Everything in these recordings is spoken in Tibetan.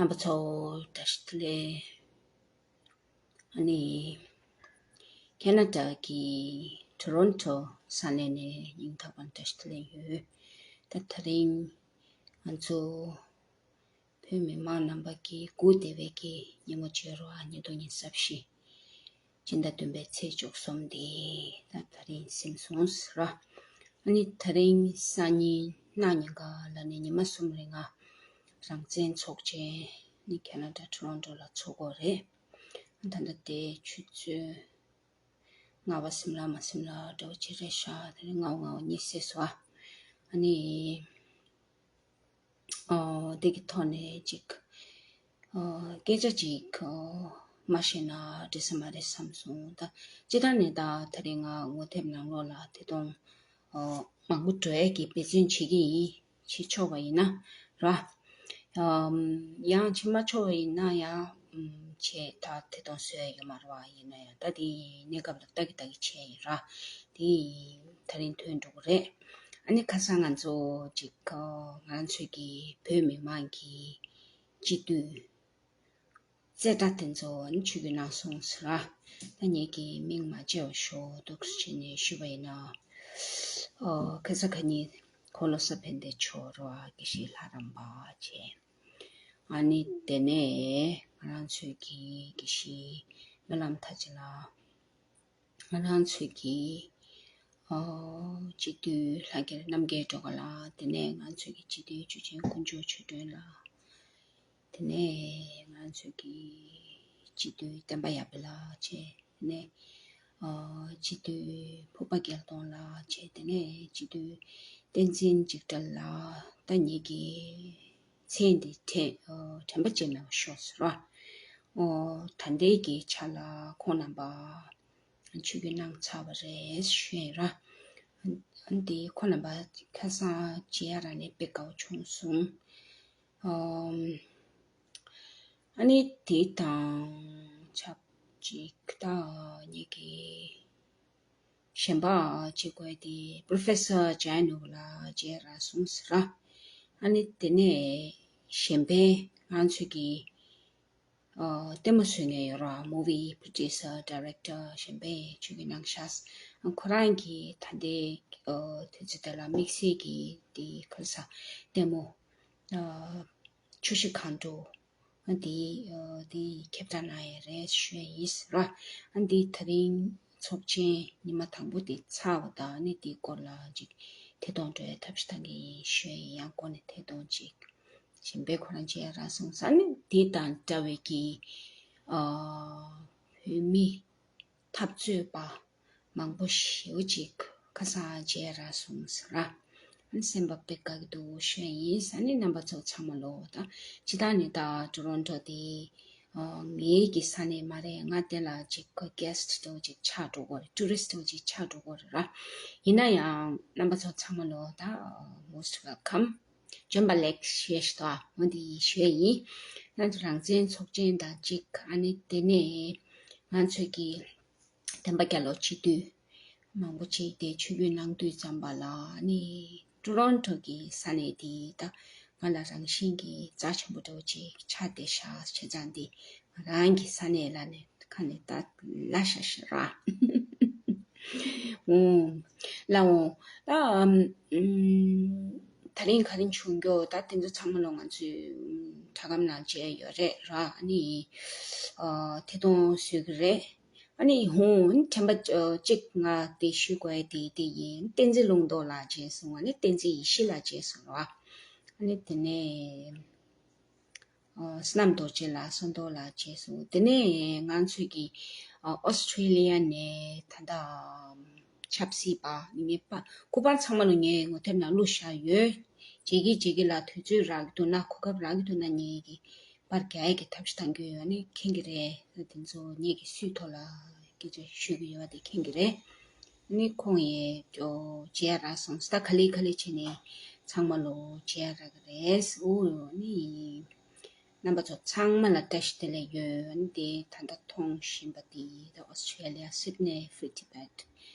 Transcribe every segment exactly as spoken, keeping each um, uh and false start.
རྣམ་པ་ཚོ་བཀྲ་ཤིས་བདེ་ལེགས། ཨ་ནི་ཁེ་ན་ཌ་གི་ཊོ་རོན་ཊོ་ས་གནས་ནས་སྙིང་ཐག་པ་ནས་བཀྲ་ཤིས་བདེ་ལེགས་ཡོད། ད་དེ་རིང་ང་ཚོ་བོད་མི་མང་རྣམ་པ་གི་སྒུག་བསྡད་པའི་གི་ཉིན་མོ་བརྗོད་རོགས། ཉིས་སྟོང་ཉི་ཤུ་རྩ་བཞི་སྤྱི་ཟླ་བདུན་པའི་ཚེས་བཅུ་གསུམ་དེ་ད་དེ་རིང་ཟིན་སོང་ཟེར་ར། ཨ་ནི་དེ་རིང་སང་ཉིན་གནངས་ཉིན་ག་ལ་ནི་ཉི་མ་གསུམ་རིང་ང་རང་བཙན་ཚོགས་ཆེན་ནི་ཁེ་ན་ཌ་ཊོ་རོན་ཊོ་ལ་ཚོགས་ཀྱི་ཡོད་རེད། ད་ལྟ་དེ་ཆུ་ཚོད་ལྔ་པ་ཟིན་ལ་མ་ཟིན་ལ་འདྲ་བོ་ཅིག་རེད་ཤག་དེ་རིང་ལྔ་པ་ལྔ་པ་གཉིས་ཟིན་སོང་ཨ། ཨ་ནི། ཨོ། དེ་གི་ཐོག་ནས་ཅིག་ཨོ། སྐད་ཆ་ཅིག་ཨོ། མ་བཤད་ན་འགྲིག་ས་མ་རེད་བསམ་སོང་། ད་སྤྱིར་བཏང་ནས་ད་དེ་རིང་ང་ངོ་དེབ་ནང་ལོགས་ལ་དེ་དང་ཨོ། མང་པོ་འགྲོ་ཡས་ཀྱི་འབད་བརྩོན་བྱེད་ཀྱི་ཡིན། བྱེད་ཆོག་པ་ཡིན་ན་ར། ཨམ། ཡང་བྱེད་མ་ཆོག་པ་ཡིན་ན་ཡང་ཨམ། བྱེད་ད་དེ་དང་བཟོས་ཡོད་མ་རེད་བ། ཡིན་ན་ཡང་ད་དེ་གནས་སྐབས་ལ་ལྟ་གི་ལྟ་གི་བྱས་ཡིན་ར། དེ་དེ་རིང་ཐོན་འགྲོ་གི་རེད། ཨ་ནི་ཁ་སང་ང་ཚོ་ཅིག་ང་ཚོའི་གི་བོད་མི་མང་གི་སྤྱི་འཐུས་རྩེ་གྲ་དེ་ཚོ་ཨ་ནི་ཆིབས་བསྒྱུར་གནང་སོང་ཟེར་ར། ད་ངེད་ཀྱི་མིང་མ་བརྗེ་བར་ཤོག་འདུག་སེ་བྱས་ནས་ཞུས་པ་ཡིན་ན། ཨོ། ཁ་སང་ཁ་ཉིན་འཁོར་ལོ་གསར་ཕན་བདེ་མཆོག་ར་དགེ་བཤེས་ལྷ་རམས་པ་བྱས། ཨ་ནི་དེ་ནས་ང་རང་ཚོའི་གི་དགེ་བཤེས་སྨོན་ལམ་མཐར་ཕྱིན་ལགས། ང་རང་ཚོའི་གི་ཨོ། སྤྱི་འཐུས་ལྷག་དཀར་རྣམ་རྒྱལ་སྒྲོལ་དཀར་ལགས། དེ་ནས་ང་ཚོའི་གི་སྤྱི་འཐུས་ཆོས་ཅན་དཀོན་མཆོག་ཆོས་སྒྲོན་ལགས། དེ་ནས་ང་ཚོའི་གི་སྤྱི་འཐུས་བསྟན་པ་ཡར་འཕེལ་ལགས་བྱས། དེ་ནས་ཨོ། སྤྱི་འཐུས་ཕུར་པ་རྒྱལ་མཐོང་ལགས་བྱས། དེ་ནས་སྤྱི་འཐུས་བསྟན་འཛིན་འཇིགས་བྲལ་ལགས། ད་ངེད་ཀྱི་མཚན་འདི་དྲན་ཨོ། དྲན་པ་བརྗེད་མེད་པ་ཤོག་ཟེར་བ། ཨོ། ད་ལྟའི་གི་ཆ་ལ་ཁོང་རྣམ་པ་ཆིབས་བསྒྱུར་གནང་ཚར་བ་རེད་ཞུ་ཡིན་ར། ཨ་འདི་ཁོང་རྣམ་པ་ཁ་སང་མཇལ་ཡ་རག་ནས་དཔེ་དགའ་བོ་བྱུང་སོང་། ཨོ། ཨ་ནི་དེ་དང་ཆབས་ཅིག་ད་ངེད་ཀྱི་གཞན་པ་ཅིག་དགོས་དེ་Professor Jayanoor ལགས་མཇལ་རག་སོང་ཟེར་ར། ཨ་ནི་དེ་ནས་གཞན་པའི་ང་ཚོའི་གི་ཨ། ལྟད་མོ་བཟོ་མཁན་ཡོད་ར། Movie producer, director གཞན་པས་ཆིབས་བསྒྱུར་གནང་ཤག་ཁོ་རང་གིས་ད་ལྟའི་ཨ། དུས་ཚོད་དེ་ལ་དམིགས་བསལ་གྱི་དེ་ཁ་ས་ལྟད་མོ་ཨ། ཆུ་བཞི་སྒང་དྲུག་ཨ། དེ་ཨ། དེ་ཁྱབ་བསྒྲགས་གནང་ཡས་རེད་ཞུ་ཡས་ཡིན་ཟེར་ར། ཨ། འདི་དེ་རིང་ཚོགས་ཆེན་ཉི་མ་དང་པོ་དེ་ཚར་བ་དང་ཨ་ནི་དེའི་སྐོར་ལ་ཅིག་ཐད་གཏོང་འགྲོ་ཡས་ཐབས་ཤེས་གཏང་གི་ཡིན་ཞུ་ཡས་ཡིན། ཡང་སྒོ་ནས་ཐད་གཏོང་ཅིག་གཞན་པའི་ཁོ་རང་མཇལ་ཡ་རག་སོང་ཟེར་ནས་དེ་དང་འདྲ་བའི་གི་ཨ། བོད་མི་འཐབ་རྩོད་པ་མང་པོ་ཞེ་པོ་ཅིག་ཁ་སང་མཇལ་ཡ་རག་སོང་ཟེར་ར། སེམས་པ་དཔེ་དགའ་གི་འདུག་ཞུ་ཡ་ཡིན་ཟེར་ནས་རྣམ་པ་ཚོ་ཚང་མ་ལོ་ད་སྤྱིར་བཏང་ནས་ད་ཊོ་རོན་ཊོ་དེ་ཨ། ངའི་གི་ས་གནས་མ་རེད། ང་དེ་ལ་ཅིག་ག་གེ་སི་ཊི་འདྲ་བོ་ཅིག་ཆགས་འགྲོ་གི་རེད། ཊུ་རི་སི་ཊི་འདྲ་བོ་ཅིག་ཆགས་འགྲོ་གི་རེད་ར། ཡིན་ན་ཡང་རྣམ་པ་ཚོ་ཚང་མ་ལོ་ད་most welcome། འབྱོན་པ་ལེགས་ཞེས་ཞུ་དོ། འོ་འདི་ཞུ་ཡ་ཡིན། ང་ཚོ་རང་བཙན་ཚོགས་ཆེན་དང་གཅིག་ཨ་ནི་དེ་ནས་ང་ཚོའི་གི་བསྟན་པ་རྒྱལ་ལོ་སྤྱི་འཐུས་མང་པོ་ཅིག་དེ་ཆིབས་བསྒྱུར་གནང་དུས་ཙམ་པ་ལ་ཨ་ནི་ཊོ་རོན་ཊོ་གི་ས་གནས་དེ་ད་ང་ལ་རང་བཞིན་གྱི་རྩ་ཆེན་པོ་འདྲ་བོ་ཅིག་ཆགས་བསྡད་ཤག་བྱས་ཙང་འདི་ང་རང་གི་ས་གནས་ལ་ནི་ཁ་ནས་ད་ལ་ཤ་ཤ་ར། ཨོ། ལ་འོ། ད་ཨམ། ད་རིང་ག་རེ་བྱུང་རྒྱུ་ད་དེ་ཚོ་ཚང་མ་ལོ་ང་ཚོས་ཨམ། དྲ་སྒམ་ནང་མཇལ་ཡོད་རེད་ར། ཨ་ནི་ཨ། ཐད་གཏོང་བཟོ་གི་རེད། ཨ་ནི་ཧོ་དྲན་པ་ཨ། གཅིག་ང་དེ་ཞུ་དགོས་དེ་དེ་ཡིན། བསྟན་འཛིན་ལུང་རྟོགས་ལགས་མཇལ་སོང་། ཨ་ནི་བསྟན་འཛིན་ཡེ་ཤེས་ལགས་མཇལ་སོང་ར། ཨ་ནི་དེ་ནས། ཨ། བསོད་ནམས་རྡོ་རྗེ་ལགས་བསོད་རྡོར་ལགས་མཇལ་སོང་། དེ་ནས་ང་ཚོའི་གི་ཨ། ཨོ་སི་ཊྲེ་ལི་ཡ་ནས་ད་ལྟ་ ཆབ་སྲིད་པ་ངའི་པ་སྐུ་པར་ཚང་མ་ལ་ངས་ངོ་དེབ་ནང་བླུགས་བཞག་ཡོད། རྗེས་ཀྱི་རྗེས་ཀྱི་ལ་དུས་ཚོད་རག་གི་འདུག་ན། གོ་སྐབས་རག་གི་འདུག་ན་ངས་ཀྱི་པར་རྒྱག་ཡས་ཀྱི་ཐབས་ཤེས་གཏང་གི་ཡོད། ཨ་ནི་མཁྱེན་གྱི་རེད། དེ་ཚོ་ངས་ཀྱི་སུས་ཐོག་ལ་སྐད་ཆ་ཞུ་གི་ཡོད་པ་དེ་མཁྱེན་གྱི་རེད། ཨ་ནི་ཁོང་ཡས་ཅོ་མཇལ་ཡ་རག་སོང་། ད་ག་ལེ་ག་ལེ་བྱས་ནས་ཚང་མ་ལོ་མཇལ་ཡ་རག་གི་རེད། འོ་ཨ་ནི། རྣམ་པ་ཚོ་ཚང་མ་ལ་བཀྲ་ཤིས་བདེ་ལེགས་ཡོད། འདི་ད་ལྟ་མཐོང་བཞིན་པ་འདི་ད་ཨོ་སི་ཊྲེ་ལི་ཡ་སིད་ནེ་ཧྥི་རི་ཊི་བེཊ།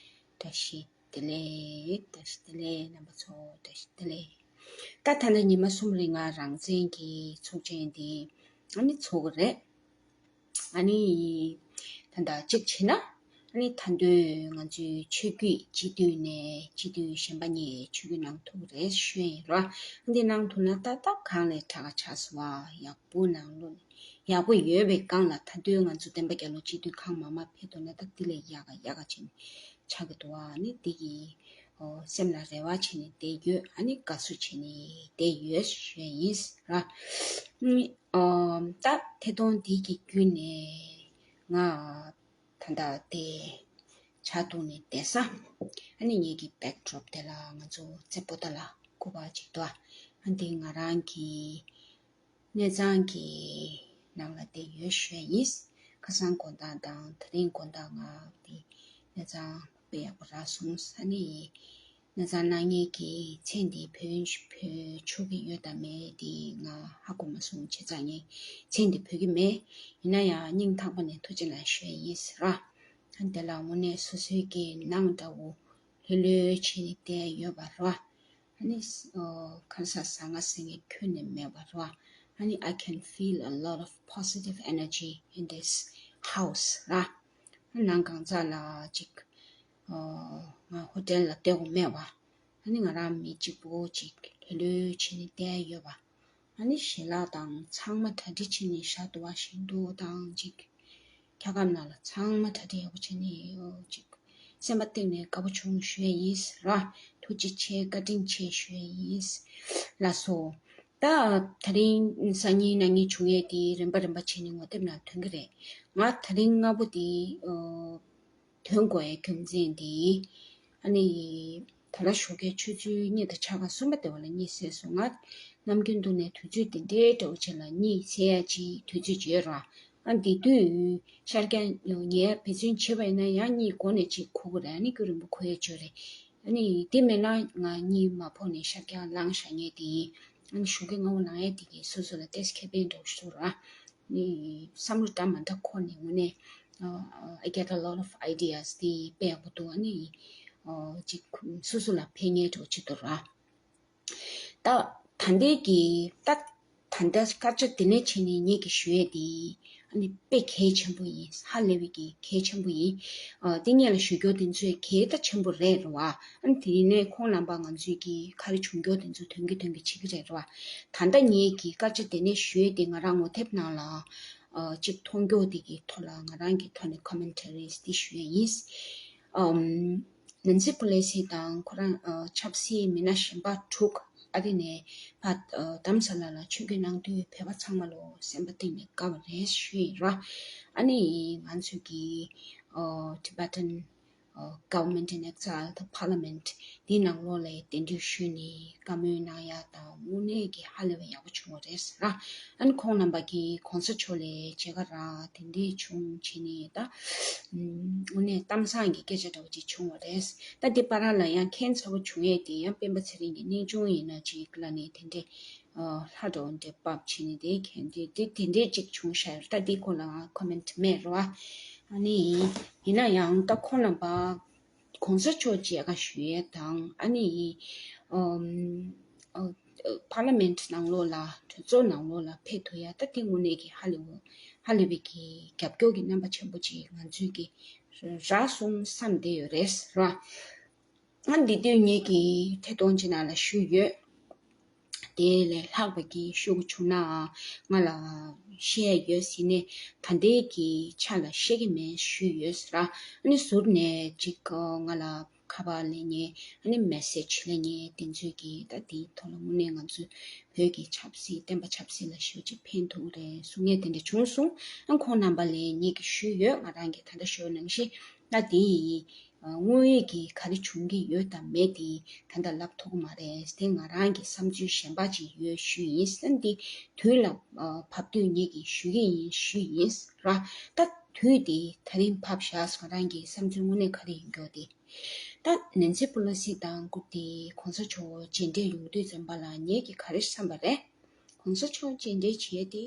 བཀྲ་ཤིས་བདེ་ལེགས། བཀྲ་ཤིས་བདེ་ལེགས། རྣམ་པ་ཚོ་བཀྲ་ཤིས་བདེ་ལེགས། ད་ད་ལྟ་ཉི་མ་གསུམ་རིང་ང་རང་བཙན་གྱི་ཚོགས་ཆེན་འདི་ཨ་ནི་ཚོགས་ཀྱི་རེད། ཨ་ནི་ད་ལྟ་གཅིག་བྱས་ན། ཨ་ནི་ད་དུང་ང་ཚོའི་ཆོས་བརྒྱུད་སྤྱི་འཐུས་ནས་སྤྱི་འཐུས་གཞན་པ་གཉིས་ཆོས་བརྒྱུད་གནང་ཐུབ་རེད་ཞུ་ཡ་ཡིན་ར། འདི་གནང་ཐུབ་ན་ད་ལྟ་གང་ལས་དྲག་ག་ཆགས་སོང་བ། ཡག་པོ་གནང་ལོ། ཡག་པོ་ཡོད་པའི་སྒང་ལ་ད་དུང་ང་ཚོ་བསྟན་པ་རྒྱལ་ལོ་སྤྱི་འཐུས་ཁང་མ་མ་ཕེབས་ཐུབ་ན་ད་འདི་ལས་ཡག་ག་ཡག་ག་ཕྱིན་ཆགས་ཀྱི་འདུག་ཨ་ནི་འདི་གི་ཨོ་སེམས་ལ་རེ་བ་བྱས་ནས་བསྡད་ཡོད། ཨ་ནི་དགའ་བསུ་བྱས་ནས་བསྡད་ཡོད་ཞུ་ཡ་ཡིན་ར། ཨ་ནི་ཨོ་ད་ཐད་གཏོང་འདི་གི་བརྒྱུད་ནས་ང་ད་ལྟ་དེ་ཇ་འཐུང་ནས་བསྡད་ས། ཨ་ནི་ངེད་ཀྱི་བེག་ཌོ་རོབ་དེ་ལ་ང་ཚོ་རྩེ་པོ་ཏ་ལ་སྐུ་པར་ཅིག་འདུག་ཨ་འདི་ང་རང་གི་གནས་ཚང་གི་ནང་ལ་བསྡད་ཡོད་ཞུ་ཡ་ཡིན། ཁ་སང་དགོང་དག་དང་དེ་རིང་དགོང་དག་ང་འདི་གནས་ཚང་དཔེ་ཡག་པོ་རག་སོང་། ཨ་ནི་གནས་ཚང་གནང་མཁན་གྱི་མཚན་འདི་བོད་བོད་ཆོག་གི་ཡོད་དམ་མེད་འདི་ང་ཧ་གོ་མ་སོང་། བྱས་ཙང་ངས་མཚན་འདི་བོད་ཀྱི་མེད། ཡིན་ན་ཡང་སྙིང་ཐག་པ་ནས་ཐུགས་རྗེ་གནང་ཞུ་ཡ་ཡིན་ཟེར་ར། ཨ་དེ་ལ་དངོས་གནས་སོ་སོའི་གི་ནང་འདྲ་བོ་ལྷོད་ལྷོད་བྱས་ནས་བསྡད་ཡོད་པ་ར། ཨ་ནི་ཨོ་ཁ་སང་ཟ་ང་ཟེར་མཁན་ཁྱོན་ནས་མེད་པ་ར། ཨ་ནི་I can feel a lot of positive energy in this house ར། ནང་གང་ཟག་ལ་ཅིག་ཨོ་ང་ཧོ་ཊེལ་ལ་བསྡད་དགོས་མེད་པ། ཨ་ནི་ང་རང་མི་གཅིག་པོ་ཅིག་ལྷོད་ལྷོད་བྱས་ནས་བསྡད་ཡོད་པ། ཨ་ནི་ཞལ་ལག་དང་ཚང་མ་གྲ་སྒྲིག་བྱས་ནས་བཞག་འདུག་པ། ཞིམ་འདུག་དང་ཅིག་འཁྱག་སྒམ་ནང་ལ་ཚང་མ་གྲ་སྒྲིག་ཡག་པོ་བྱས་ནས་ཡོད་ཅིག་སེམས་པ་གཏིང་ནས་དགའ་པོ་བྱུང་ཞུ་ཡ་ཡིན་ཟེར་ར། ཐུགས་རྗེ་ཆེ་བཀའ་དྲིན་ཆེ་ཞུ་ཡ་ཡིན་ཟེར། ལགས་སོ། ད་དེ་རིང་སང་ཉིན་གནངས་ཉིན་བྱུང་ཡས་དེ་རིམ་པ་རིམ་པ་བྱས་ནས་ངོ་དེབ་ནང་ཐོན་གྱི་རེད། ང་དེ་རིང་སྔ་པོ་དེ་ཨོ་ཐོན་དགོས་ཡའི་རྒྱུ་མཚན་དེ་ཨ་ནི་ད་ལྟ་ཞོགས་ཀའི་ཆུ་ཚོད་གཉིས་དང་ཕྱེད་ཀ་གསུམ་པ་དེ་བ་ལ་གཉིད་སད་སོང་། ང་ནམ་རྒྱུན་དུ་ནས་དུས་ཚོད་དེ་འདྲའི་འདྲ་བོ་ཅིག་ལ་གཉིད་སད་ཡ་ཅིག་དུས་ཚོད་ཅིག་ཡོད་ར། ཨ་དེ་དུས་ཤར་རྒྱག་ཉལ་འབད་བརྩོན་བྱེད་པ་ཡིན་ན་ཡང་གཉིད་ཁོག་ནས་ཅིག་ཁུག་གི་རེད། ཨ་ནི་རྒྱུན་རིང་པོ་ཁུག་ཡ་ཅིག་ཡོད་རེད། ཨ་ནི་དེ་མེད་ན་ང་གཉིད་མ་ཁུག་ནས་ཤར་རྒྱག་ལངས་བཞག་མཁན་དེ་ཡིན། ཨ་ནི་ཞོགས་ཀའི་སྔ་པོ་ལངས་ཡ་དེ་གིས་སོ་སོ་ལ་ཏོག་ཙམ་ཁེ་ཕན་འདྲ་བོ་ཞིག་འདུག་ར། ནི་བསམ་བློ་འདྲ་མི་འདྲ་འཁོར་ནས་དངོས་གནས་I get a lot of ideas དེ་དཔེ་ཡག་པོ་འདུག་ཨ་ནི་ཅིག་སོ་སོ་ལ་ཕན་ངེས་འདྲ་བོ་ཅིག་འདུག་ར། ད་ད་ལྟའི་གི་ད་ད་ལྟ་སྐར་ཆ་དེ་ནས་བྱས་ནས་ངེད་ཀྱི་ཞུ་ཡས་དེ་ཨ་ནི་དཔེ་གལ་ཆེན་པོ་ཡིན། ཧ་ལས་པའི་གི་གལ་ཆེན་པོ་ཡིན། ཨ་དེ་སྔོན་ལ་ཞུ་རྒྱུ་དེ་ཚོས་གལ་ད་ཆེན་པོ་རེད་ར་བ། ཨ་ནི་དེ་ནས་ཁོང་རྣམ་པ་ང་ཚོས་གི་ག་རེ་བྱུང་རྒྱུ་དེ་ཚོ་དོན་གྱི་དོན་གྱི་བྱེད་ཀྱི་རེད་ར་བ། ད་ལྟ་ངེད་ཀྱི་སྐར་ཆ་དེ་ནས་ཞུ་ཡས་དེ་ང་རང་ངོ་དེབ་ནང་ལ་ཨ་གཅིག་མཐོང་རྒྱུ་དེ་གི་ཐོག་ལ་ང་རང་གི་ཐོག་ནས་ཀོ་མེན་ཊ་རིས་དེ་ཞུ་ཡས་ཡིན། ཨམ། ནན་སི་པེ་ལོ་སི་དང་ཁོ་རང་ཨ་ཆབ་སྲིད་མི་སྣ་གཞན་པ་དྲུག་ཨ་རི་ནས་ཕར་ཨ་རྡ་རམ་ས་ལ་ལ་ཆོས་བརྒྱུད་གནང་དུས་བོད་པ་ཚང་མ་ལོ་སེམས་པ་གཏིང་ནས་དགའ་བ་རེད་ཞུ་ཡིན་ར། ཨ་ནི་ང་ཚོས་ཀྱི་ཨ་Tibetan ཨ་Government in Exile དང་Parliament འདི་ནང་ལོགས་ལ་གདན་འདྲེན་ཞུས་ནས་བཀའ་མོལ་གནང་ཡ་དང་དངོས་གནས་ཀྱི་ཧ་ལས་པ་ཡག་པོ་བྱུང་བ་རེད་ཟེར་ར། ཨ་ནི་ཁོང་རྣམ་པ་གིས་གོང་ས་མཆོག་ལ་མཇལ་ཁ་རག་དེ་འདྲས་བྱུང་བྱས་ནས་ད་དངོས་གནས་གཏམ་བཟང་གི་སྐད་ཆ་འདྲ་བོ་ཅིག་བྱུང་བ་རེད། ད་འདི་བར་ལ་ཡང་ཁྱད་མཚར་པོ་བྱུང་ཡས་དེ་ཡང་སྤེན་པ་ཚེ་རིང་གི་གནས་ཆུང་ཡིན་ན་ཅིག་ལ་ནི་དེ་འདྲས་ལྷ་འདྲ་བོ་འདྲས་ཕབ་བྱས་ནས་དེ་གན་དེ་དེ་དེ་འདྲས་ཅིག་བྱུང་ཤག་ཡོད། ད་འདི་སྐོར་ལ་ང་ཀོ་མེན་ཊི་མེད་ར། ཨ་ནི་ཡིན་ན་ཡང་ད་ཁོང་རྣམ་པ་གོང་ས་མཆོག་མཇལ་ཁ་ཞུ་ཡས་དང་ཨ་ནི་ཨམ་ཨ་Parliament ནང་ལོགས་ལ་གྲོས་ཚོགས་ནང་ལོགས་ལ་ཕེབས་ཐུབ་ཡ་ད་དེ་དངོས་གནས་ཀྱི་ཧ་ལས་པོ་ཧ་ལས་པའི་གི་རྒྱབ་སྐྱོར་གྱི་རྣམ་པ་ཆེན་པོ་ཅིག་ང་ཚོས་ཀྱི་རག་སོང་བསམ་བསྡད་ཡོད་རེད་ར། ང་འདི་དུས་ངེད་ཀྱི་ཐད་གཏོང་ཅིག་ནང་ལ་ཞུས་ཡོད། དེ་ལས་ལྷག་པ་གི་ཤོག་བུ་བྱུང་ན་ང་ལ་བཤད་ཡོད་ཟེར་ནས་ད་ལྟའི་གི་ཆ་ལ་བཤད་ཀྱི་མེད་ཞུས་ཡོད་ཟེར། ཨ་ནི་ཟུར་ནས་ཅིག་ང་ལ་ཁ་པར་ལས་ཉེ་ཨ་ནི་མེ་སེ་ཇི་ལས་ཉེ་དེ་ཚོས་ཀྱི་ད་དེའི་ཐོག་ལ་དངོས་གནས་ང་ཚོས་བོད་ཀྱི་ཆབ་སྲིད་བསྟན་པ་ཆབ་སྲིད་ལ་ཞེ་པོ་ཅིག་ཕན་ཐོགས་རེད་གསུང་ངེས་དེ་འདྲ་བྱུང་སོང་། ཨ་ཁོང་རྣམ་པ་ལས་ཉེ་གི་ཞུས་ཡོད། ང་རང་གི་ད་ལྟ་ཞུ་ནང་བཞིན་ད་དེ་ཡི་ དངོས་ཡོད་ཀྱི་ག་རེ་བྱུང་གི་ཡོད་དམ་མེད་དེ་ད་ལྟ་ལབ་ཐུབ་ཀྱི་མ་རེད། དེ་ང་རང་གི་བསམ་ཚུལ་གཞན་པ་ཅིག་ཡོད་ཞུས་ཡིན། ཨ་ནི་དེ་དུས་ལ་བབ་དུས་ངེད་ཀྱིས་ཞུ་གི་ཡིན་ཞུས་ཡིན་ར། ད་དུས་དེ་ད་རིང་བབ་བཞག་ང་རང་གི་བསམ་ཚུལ་དངོས་གནས་ག་རེ་ཡིན་རྒྱུ་དེ། ད་ནན་སི་པོ་ལོ་སི་དང་སྐུ་དེ་གོང་ས་མཆོག་མཇལ་འཕྲད་ཡོང་དུས་ཙམ་པ་ལ་ངེད་ཀྱིས་ག་རེ་བསམ་པ་རེད། གོང་ས་མཆོག་མཇལ་འཕྲད་བྱས་ཏེ་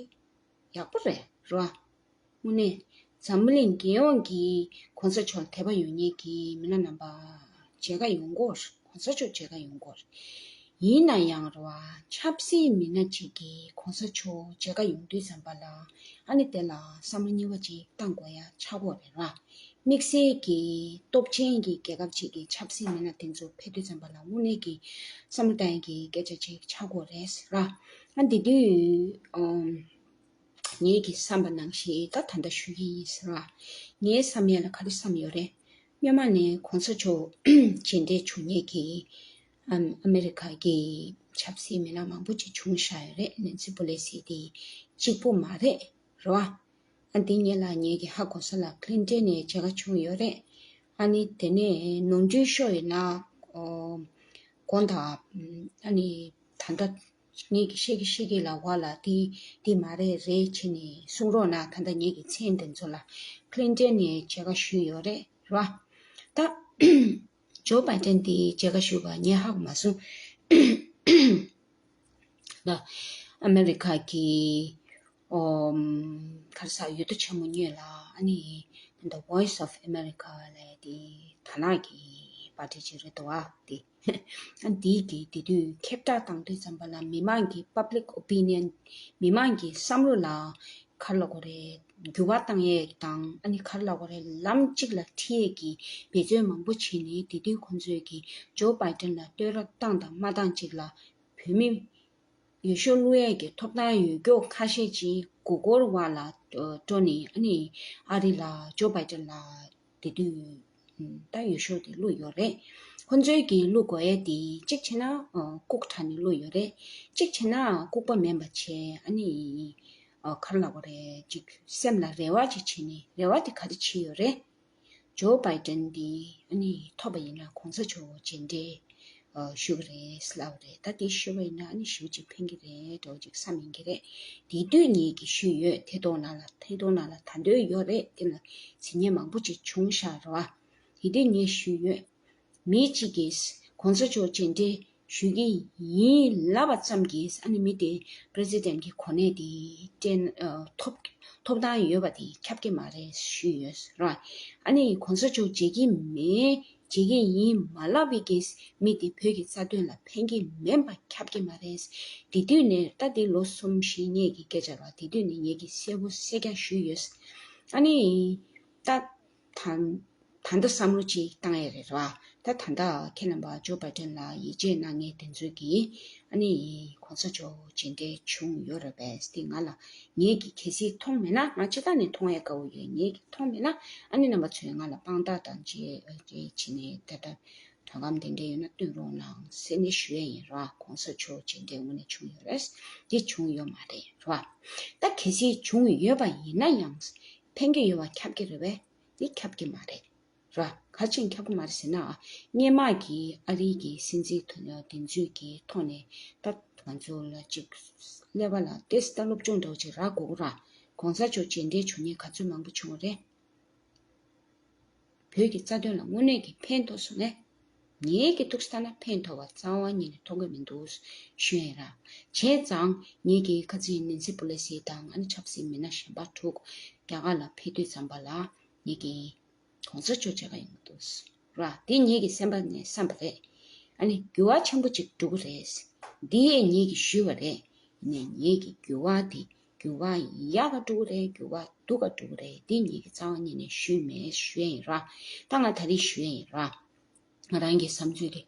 ཡག་པོ་རེད་ར། དངོས་གནས་འཛམ་བུ་གླིང་རྒྱལ་ཡོངས་ཀྱི་གོང་ས་མཆོག་དད་པ་ཡོད་མཁན་གྱི་མི་སྣ་རྣམ་པ་མཇལ་ཁ་ཡོང་གི་ཡོད་རེད། གོང་ས་མཆོག་མཇལ་ཁ་ཡོང་གི་ཡོད་རེད། ཡིན་ན་ཡང་རེད་བ། ཆབ་སྲིད་མི་སྣ་གཅིག་གིས་གོང་ས་མཆོག་མཇལ་ཁ་ཡོང་དུས་ཙམ་པ་ལ་ཨ་ནི་དེ་ལ་བསམ་བློ་གཉིས་པ་ཅིག་བཏང་དགོས་ཡ་ཆགས་ཀྱི་ཡོད་རེད་ར། དམིགས་བསལ་གྱི་སྟོབས་ཆེན་གྱི་རྒྱལ་ཁབ་ཅིག་གི་ཆབ་སྲིད་མི་སྣ་དེ་ཚོ་ཕེབས་དུས་ཙམ་པ་ལ་དངོས་གནས་ཀྱི་བསམ་བློ་བཏང་ཡ་གི་སྐད་ཆ་ཅིག་ཆགས་ཀྱི་ཡོད་རེད་ར། ཨ་འདི་དུས་ཨམ། ངེད་ཀྱིས་བསམ་པ་ནང་བཞིན་ད་ད་ལྟ་ཞུ་གི་ཡིན་ཟེར་བ། ངའི་བསམ་ཡས་ལ་ག་རེ་བསམ་ཡོད་རེད། སྔོན་མ་ནས་གོང་ས་མཆོག་མཇལ་འཕྲད་བྱུང་མཁན་གྱི་ཨམ་ཨ་མེ་རི་ཁ་གི་ཆབ་སྲིད་མི་སྣ་མང་པོ་ཅིག་བྱུང་བཞག་ཡོད་རེད། ནན་སི་པོ་ལེ་སི་དེ་གཅིག་པུ་མ་རེད་རེད་བ། ཨ་འདི་ངེད་ལ་ངེད་ཀྱི་ཧ་གོ་ས་ལ་ཀླིན་ཏན་ནས་མཇལ་ཁ་བྱུང་ཡོད་རེད། ཨ་ནི་དེ་ནས་ནོར་འཁྲུལ་ཤོར་ཡོད་ན་ཨོ་དགོངས་དག་ཨ་ནི་ད་ལྟ་ངེད་ཀྱི་ཤེས་ཀྱི་ཤེས་ཀྱི་ལ་བ་ལ་དེ་དེ་མ་རེད་རེད་བྱས་ནས་གསུང་རོགས་གནང་། ད་ལྟ་ངེད་ཀྱི་མཚན་དེ་ཚོ་ལ་ཀླིན་ཏན་ནས་མཇལ་ཁ་ཞུས་ཡོད་རེད་ར། ད་ཇོ་བྷའི་ཏན་དེ་མཇལ་ཁ་ཞུས་པ་ངས་ཧ་གོ་མ་སོང་། ལ་ཨ་མེ་རི་ཁ་གི་ཨོམ་ག་རེ་ཟ་ཡུལ་གྲུ་ཆེན་མོ་གཉིས་ལ་ཨ་ནི་The Voice of America ལབ་དེ་དར་ནག་གི་པར་ཊི་ཅིག་རེད་འདུག་བ། དེ་ཨ་འདིའི་གི་དེ་དུས་ཁྱབ་བསྒྲགས་བཏང་དུས་ཙམ་པ་ལ་མི་མང་གི་public opinion མི་མང་གི་བསམ་བློ་ལ་ག་རེ་ལབ་དགོས་རེད། འགྱུར་བ་བཏང་ཡས་དང་ཨ་ནི་ག་རེ་ལབ་དགོས་རེད། ལམ་གཅིག་ལ་ཁྲིད་ཡས་ཀྱི་འབད་བརྩོན་མང་པོ་བྱས་ནས་དེ་དུས་ཁོང་ཚོས་ཀྱི་ཇོ་བྷའི་ཏན་ལ་བསྟོད་ར་བཏང་དང་མ་བཏང་གཅིག་ལ་བོད་མི་འོས་ཤོག་བླུག་ཡས་ཀྱི་ཐོབ་ཐང་ཡོད་མཁན་ཁ་ཤས་ཀྱིས་མགོ་སྐོར་བ་ལ་འགྲོ་ནས་ཨ་ནི་ཨ་རི་ལ་ཇོ་བྷའི་ཏན་ལ་དེ་དུས་ད་འོས་ཤོག་དེ་བླུགས་ཡོད་རེད། ཁོང་ཚོའི་གི་བླུགས་དགོས་ཡས་དེ་གཅིག་བྱས་ན་ལྐུགས་དྲགས་ནས་བླུགས་ཡོད་རེད། གཅིག་བྱས་ན་ལྐུགས་པ་མིན་པ་བྱས་ཨ་ནི་ག་རེ་ལབ་དགོས་རེད། གཅིག་སེམས་ལ་རེ་བ་ཅིག་བྱས་ནས་རེ་བ་དེ་ག་རེ་བྱས་ཡོད་རེད། ཇོ་བྷའི་ཏན་འདི་ཨ་ནི་ཐོབ་པ་ཡིན་ན་གོང་ས་མཆོག་མཇལ་འཕྲད་ཞུ་གི་རེད་ལབ་རེད། ད་དེ་ཞུ་བ་ཡིན་ན་ཨ་ནི་ཞུ་ཅིག་ཕན་གི་རེད་འགྲོ་ཅིག་བསམ་ཡིན་གི་རེད། དེ་དུས་ངེད་ཀྱིས་ཞུས་ཡོད། དེ་ཐོག་ནང་ལ་དེ་ཐོག་ནང་ལ་ད་འདོད་ཡོད་རེད། དེ་ལ་ཟིན་ཉེ་མང་པོ་ཅིག་བྱུང་ཤག་རེད་བ། དེ་དུས་ངས་ཞུས་ཡོད། མི་གཅིག་གིས་གོང་ས་མཆོག་མཇལ་འཕྲད་ཞུ་གི་ཡིན་ལབ་པ་ཙམ་གྱིས་ཨ་ནི་མི་དེ་པི་རེ་སི་ཌེན་གྱི་གོ་གནས་དེ་སྤྲད་ཨ་ཐོབ་ཐོབ་ཐང་ཡོད་པ་དེ་ཁྱབ་ཀྱི་མ་རེད་ཞུས་ཡོད་ར། ཨ་ནི་གོང་ས་མཆོག་མཇལ་གྱི་མེད་མཇལ་གྱི་ཡིན་མ་ལབ་པའི་གིས་མི་དེ་བོད་ཀྱི་རྩ་དོན་ལ་ཕན་གྱི་མིན་པ་ཁྱབ་ཀྱི་མ་རེད། དེ་དུས་ནས་ད་དེ་ལོ་གསུམ་བཞི་སྔོན་གྱི་སྐད་ཆ་ར། དེ་དུས་ནས་ངེད་ཀྱིས་གསལ་པོ་གསལ་རྐྱང་ཞུས་ཡོད། ཨ་ནི་ད་ད། ད་ལྟ་བསམ་བློ་ཅིག་བཏང་ཡས་རེད་བ། ད་ད་ལྟ་ཁྱེད་རྣམ་པ་ཇོ་བྷའི་ཏན་ལ་ཡིད་ཆེས་གནང་མཁན་དེ་ཚོས་ཀྱིས་ཨ་ནི་གོང་ས་མཆོག་མཇལ་འཕྲད་བྱུང་ཡོད་རེད་པས། དེ་ང་ལ་ངེད་ཀྱིས་གལ་སྲིད་མཐོང་མེད་ན། ང་སྤྱིར་བཏང་ནས་མཐོང་ཡས་དཀའ་བོ་ཡོད། ངེད་ཀྱིས་མཐོང་མེད་ན་ཨ་ནི་རྣམ་པ་ཚོས་ང་ལ་དཔང་རྟགས་དང་བཅས་བྱས་ནས་ད་ལྟ་དྲ་སྒམ་དེ་འདྲ་ཡོད་ན་སྟོན་རོགས་གནང་ཟེར་ནས་ཞུ་ཡས་ཡིན་ར། གོང་ས་མཆོག་མཇལ་འཕྲད་དངོས་གནས་བྱུང་ཡོད་རེད། དེ་བྱུང་ཡོད་མ་རེད་ར། ད་གལ་སྲིད་བྱུང་ཡོད་པ་ཡིན་ན་ཡང་ཕན་གྱི་ཡོད་པ་ཁྱབ་ཀྱི་རེད་པས། དེ་ཁྱབ་ཀྱི་མ་རེད་ར། ག་རེ་བྱས་ནས་ཁྱབ་ཀྱི་མ་རེད་ཟེར་ན། སྔོན་མ་གི་ཨ་རི་གི་སྲིད་འཛིན་དེ་ཚོའི་གི་ཐོག་ནས་ད་ང་ཚོ་ལ་ཅིག་ཀླད་པ་ལ་ཏོག་ཙམ་ད་སློབ་སྦྱོང་འདྲ་བོ་ཅིག་རག་དགོས་ཀྱི་ར། གོང་ས་མཆོག་མཇལ་འཕྲད་བྱུང་མཁན་ག་ཚོད་མང་པོ་བྱུང་བ་རེད། བོད་ཀྱི་རྩ་དོན་ལ་དངོས་གནས་ཀྱི་ཕན་ཐོགས་སོང་ངས། ངེད་ཀྱི་ཐུགས་སུ་ལྟ་ན་ཕན་ཐོགས་པ་རྩ་བ་ཉིད་ནས་མཐོང་གི་མི་འདུག་ཞུ་ཡིན་ར། བྱས་ཙང་ངེད་ཀྱི་ཁ་ཚིག་ནན་སི་པོ་ལེ་སི་དང་ཨ་ནི་ཆབ་སྲིད་མི་སྣ་གཞན་པ་དྲུག་རྒྱ་གར་ལ་ཕེབས་དུས་ཙམ་པ་ལ་ངེད་ཀྱི་གོང་ས་མཆོག་མཇལ་ཁ་ཡོང་གི་འདུག་ར། དེ་ངེད་ཀྱི་སེམས་པ་ནས་བསམ་པ་རེད། ཨ་ནི་འགྱུར་བ་ཆེན་པོ་ཅིག་འགྲོ་གི་རེད། འདི་ཡས་ངེད་ཀྱིས་ཞུས་པ་རེད། ཡིན་ནའི་ངེད་ཀྱི་འགྱུར་བ་དེ་འགྱུར་བ་ཡག་ག་འགྲོ་གི་རེད། འགྱུར་བ་སྡུག་ག་འགྲོ་གི་རེད། འདི་ངེད་ཀྱིས་རྩ་བ་ཉིད་ནས་ཞུས་མེད་ཞུ་ཡས་ཡིན་ར། ད་ང་ད་རེས་ཞུ་ཡས་ཡིན་ར། ང་རང་གི་བསམ་ཚུལ་རེད།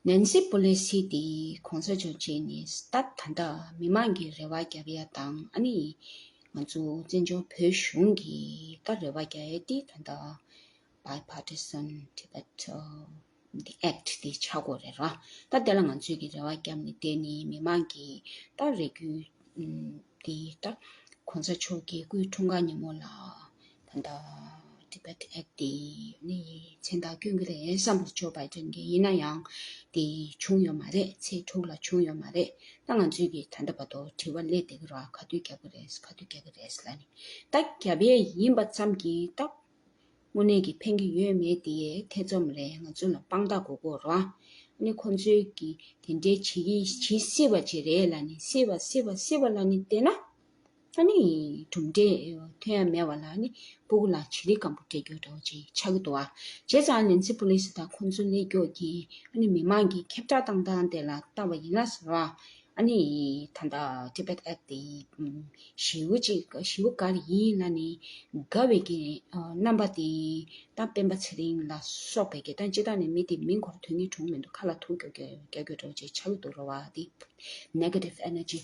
ནན་སི་པོ་ལེ་སི་དེ་གོང་ས་མཆོག་མཇལ་ནས་ད་ད་ལྟ་མི་མང་གི་རེ་བ་རྒྱབ་ཡ་དང་ཨ་ནི་ང་ཚོ་བཙན་བྱོལ་བོད་གཞུང་གི་ད་རེ་བ་རྒྱག་ཡ་དེ་ད་ལྟ་Bipartisan Tibet the Act དེ་ཆགས་དགོས་རེད་ར། ད་དེ་ལ་ང་ཚོས་ཀྱི་རེ་བ་བརྒྱབ་ནས་བསྡད་ནས་མི་མང་གི་ད་རེ་སྐུལ་དེ་ད་གོང་ས་མཆོག་གི་སྐུའི་འཁྲུངས་སྐར་ཉིན་མོ་ལ་ད་ལྟ་ Tibet Act དེ་ནི་མཚན་རྟགས་སྐྱོན་གྱི་རེད་བསམ་པ། ཇོ་བྷའི་ཌེན་གྱིས། ཡིན་ན་ཡང་དེ་བྱུང་ཡོད་མ་རེད། ཚེས་དྲུག་ལ་བྱུང་ཡོད་མ་རེད། ད་ང་ཚོས་ཀྱིས་ད་ལྟ་བར་དུ་དྲི་བ་སླེབས་བསྡད་ཀྱི་རེད། ག་དུས་རྒྱག་གི་རེད། ག་དུས་རྒྱག་གི་རེད་ལབ་ནས། ད་རྒྱབ་ཡས་ཡིན་པ་ཙམ་གྱིས་ད་དངོས་གནས་ཀྱི་ཕན་གྱི་ཡོད་མེད་དེ་ཐེ་ཚོམ་རེད། ང་ཚོ་ལ་དཔང་རྟགས་དགོས་ཀྱི་རེད། ཨ་ནི་ཁོ་ཚོས་ཀྱིས་དེ་འདྲའི་བྱེད་ཀྱི་བྱེད་སྲིད་པ་ཅིག་རེད་ལབ་ནས། སྲིད་པ་སྲིད་པ་སྲིད་པ་ལབ་ནས་བསྡད་ན། ཨ་ནི་གྲུབ་འབྲས་ཐོན་ཡ་མེད་པ་ལ། ཨ་ནི་སྤུ་གུ་ལ་བྱི་རིལ་སྐམ་པོ་སྤྲད་རྒྱུ་འདྲ་བོ་ཅིག་ཆགས་ཀྱི་འདུག་ཨ། བྱས་ཙང་ནེན་སི་པེ་ལོ་སི་དང་ཁོང་ཚོ་སླེབས་རྒྱུ་གིས་ཨ་ནི་མི་མང་གི་ཁྱབ་བསྒྲགས་བཏང་སྟངས་དེ་ལ་བལྟས་པ་ཡིན་ན་ཟེར་བ། ཨ་ནི་ད་ལྟ་Tibet Act དེ་ཞེ་པོ་ཅིག་ཞེ་པོ་དགའ་ཡིན་ལབ་ནས་དགའ་བའི་གི་རྣམ་པ་དེ་ད་སྤེན་པ་ཚེ་རིང་ལ་སོགས་པའི་གི། ད་སྤྱིར་བཏང་ནས་མི་དེ་མིང་ཁོ་རང་དོན་གཉེར་བྱུང་མི་འདུག་ཁ་ལ་ཐུག་རྒྱུ་རྒྱག་རྒྱུ་འདྲ་བོ་ཅིག་ཆགས་ཀྱི་འདུག་རེད་བ། དེ་negative energy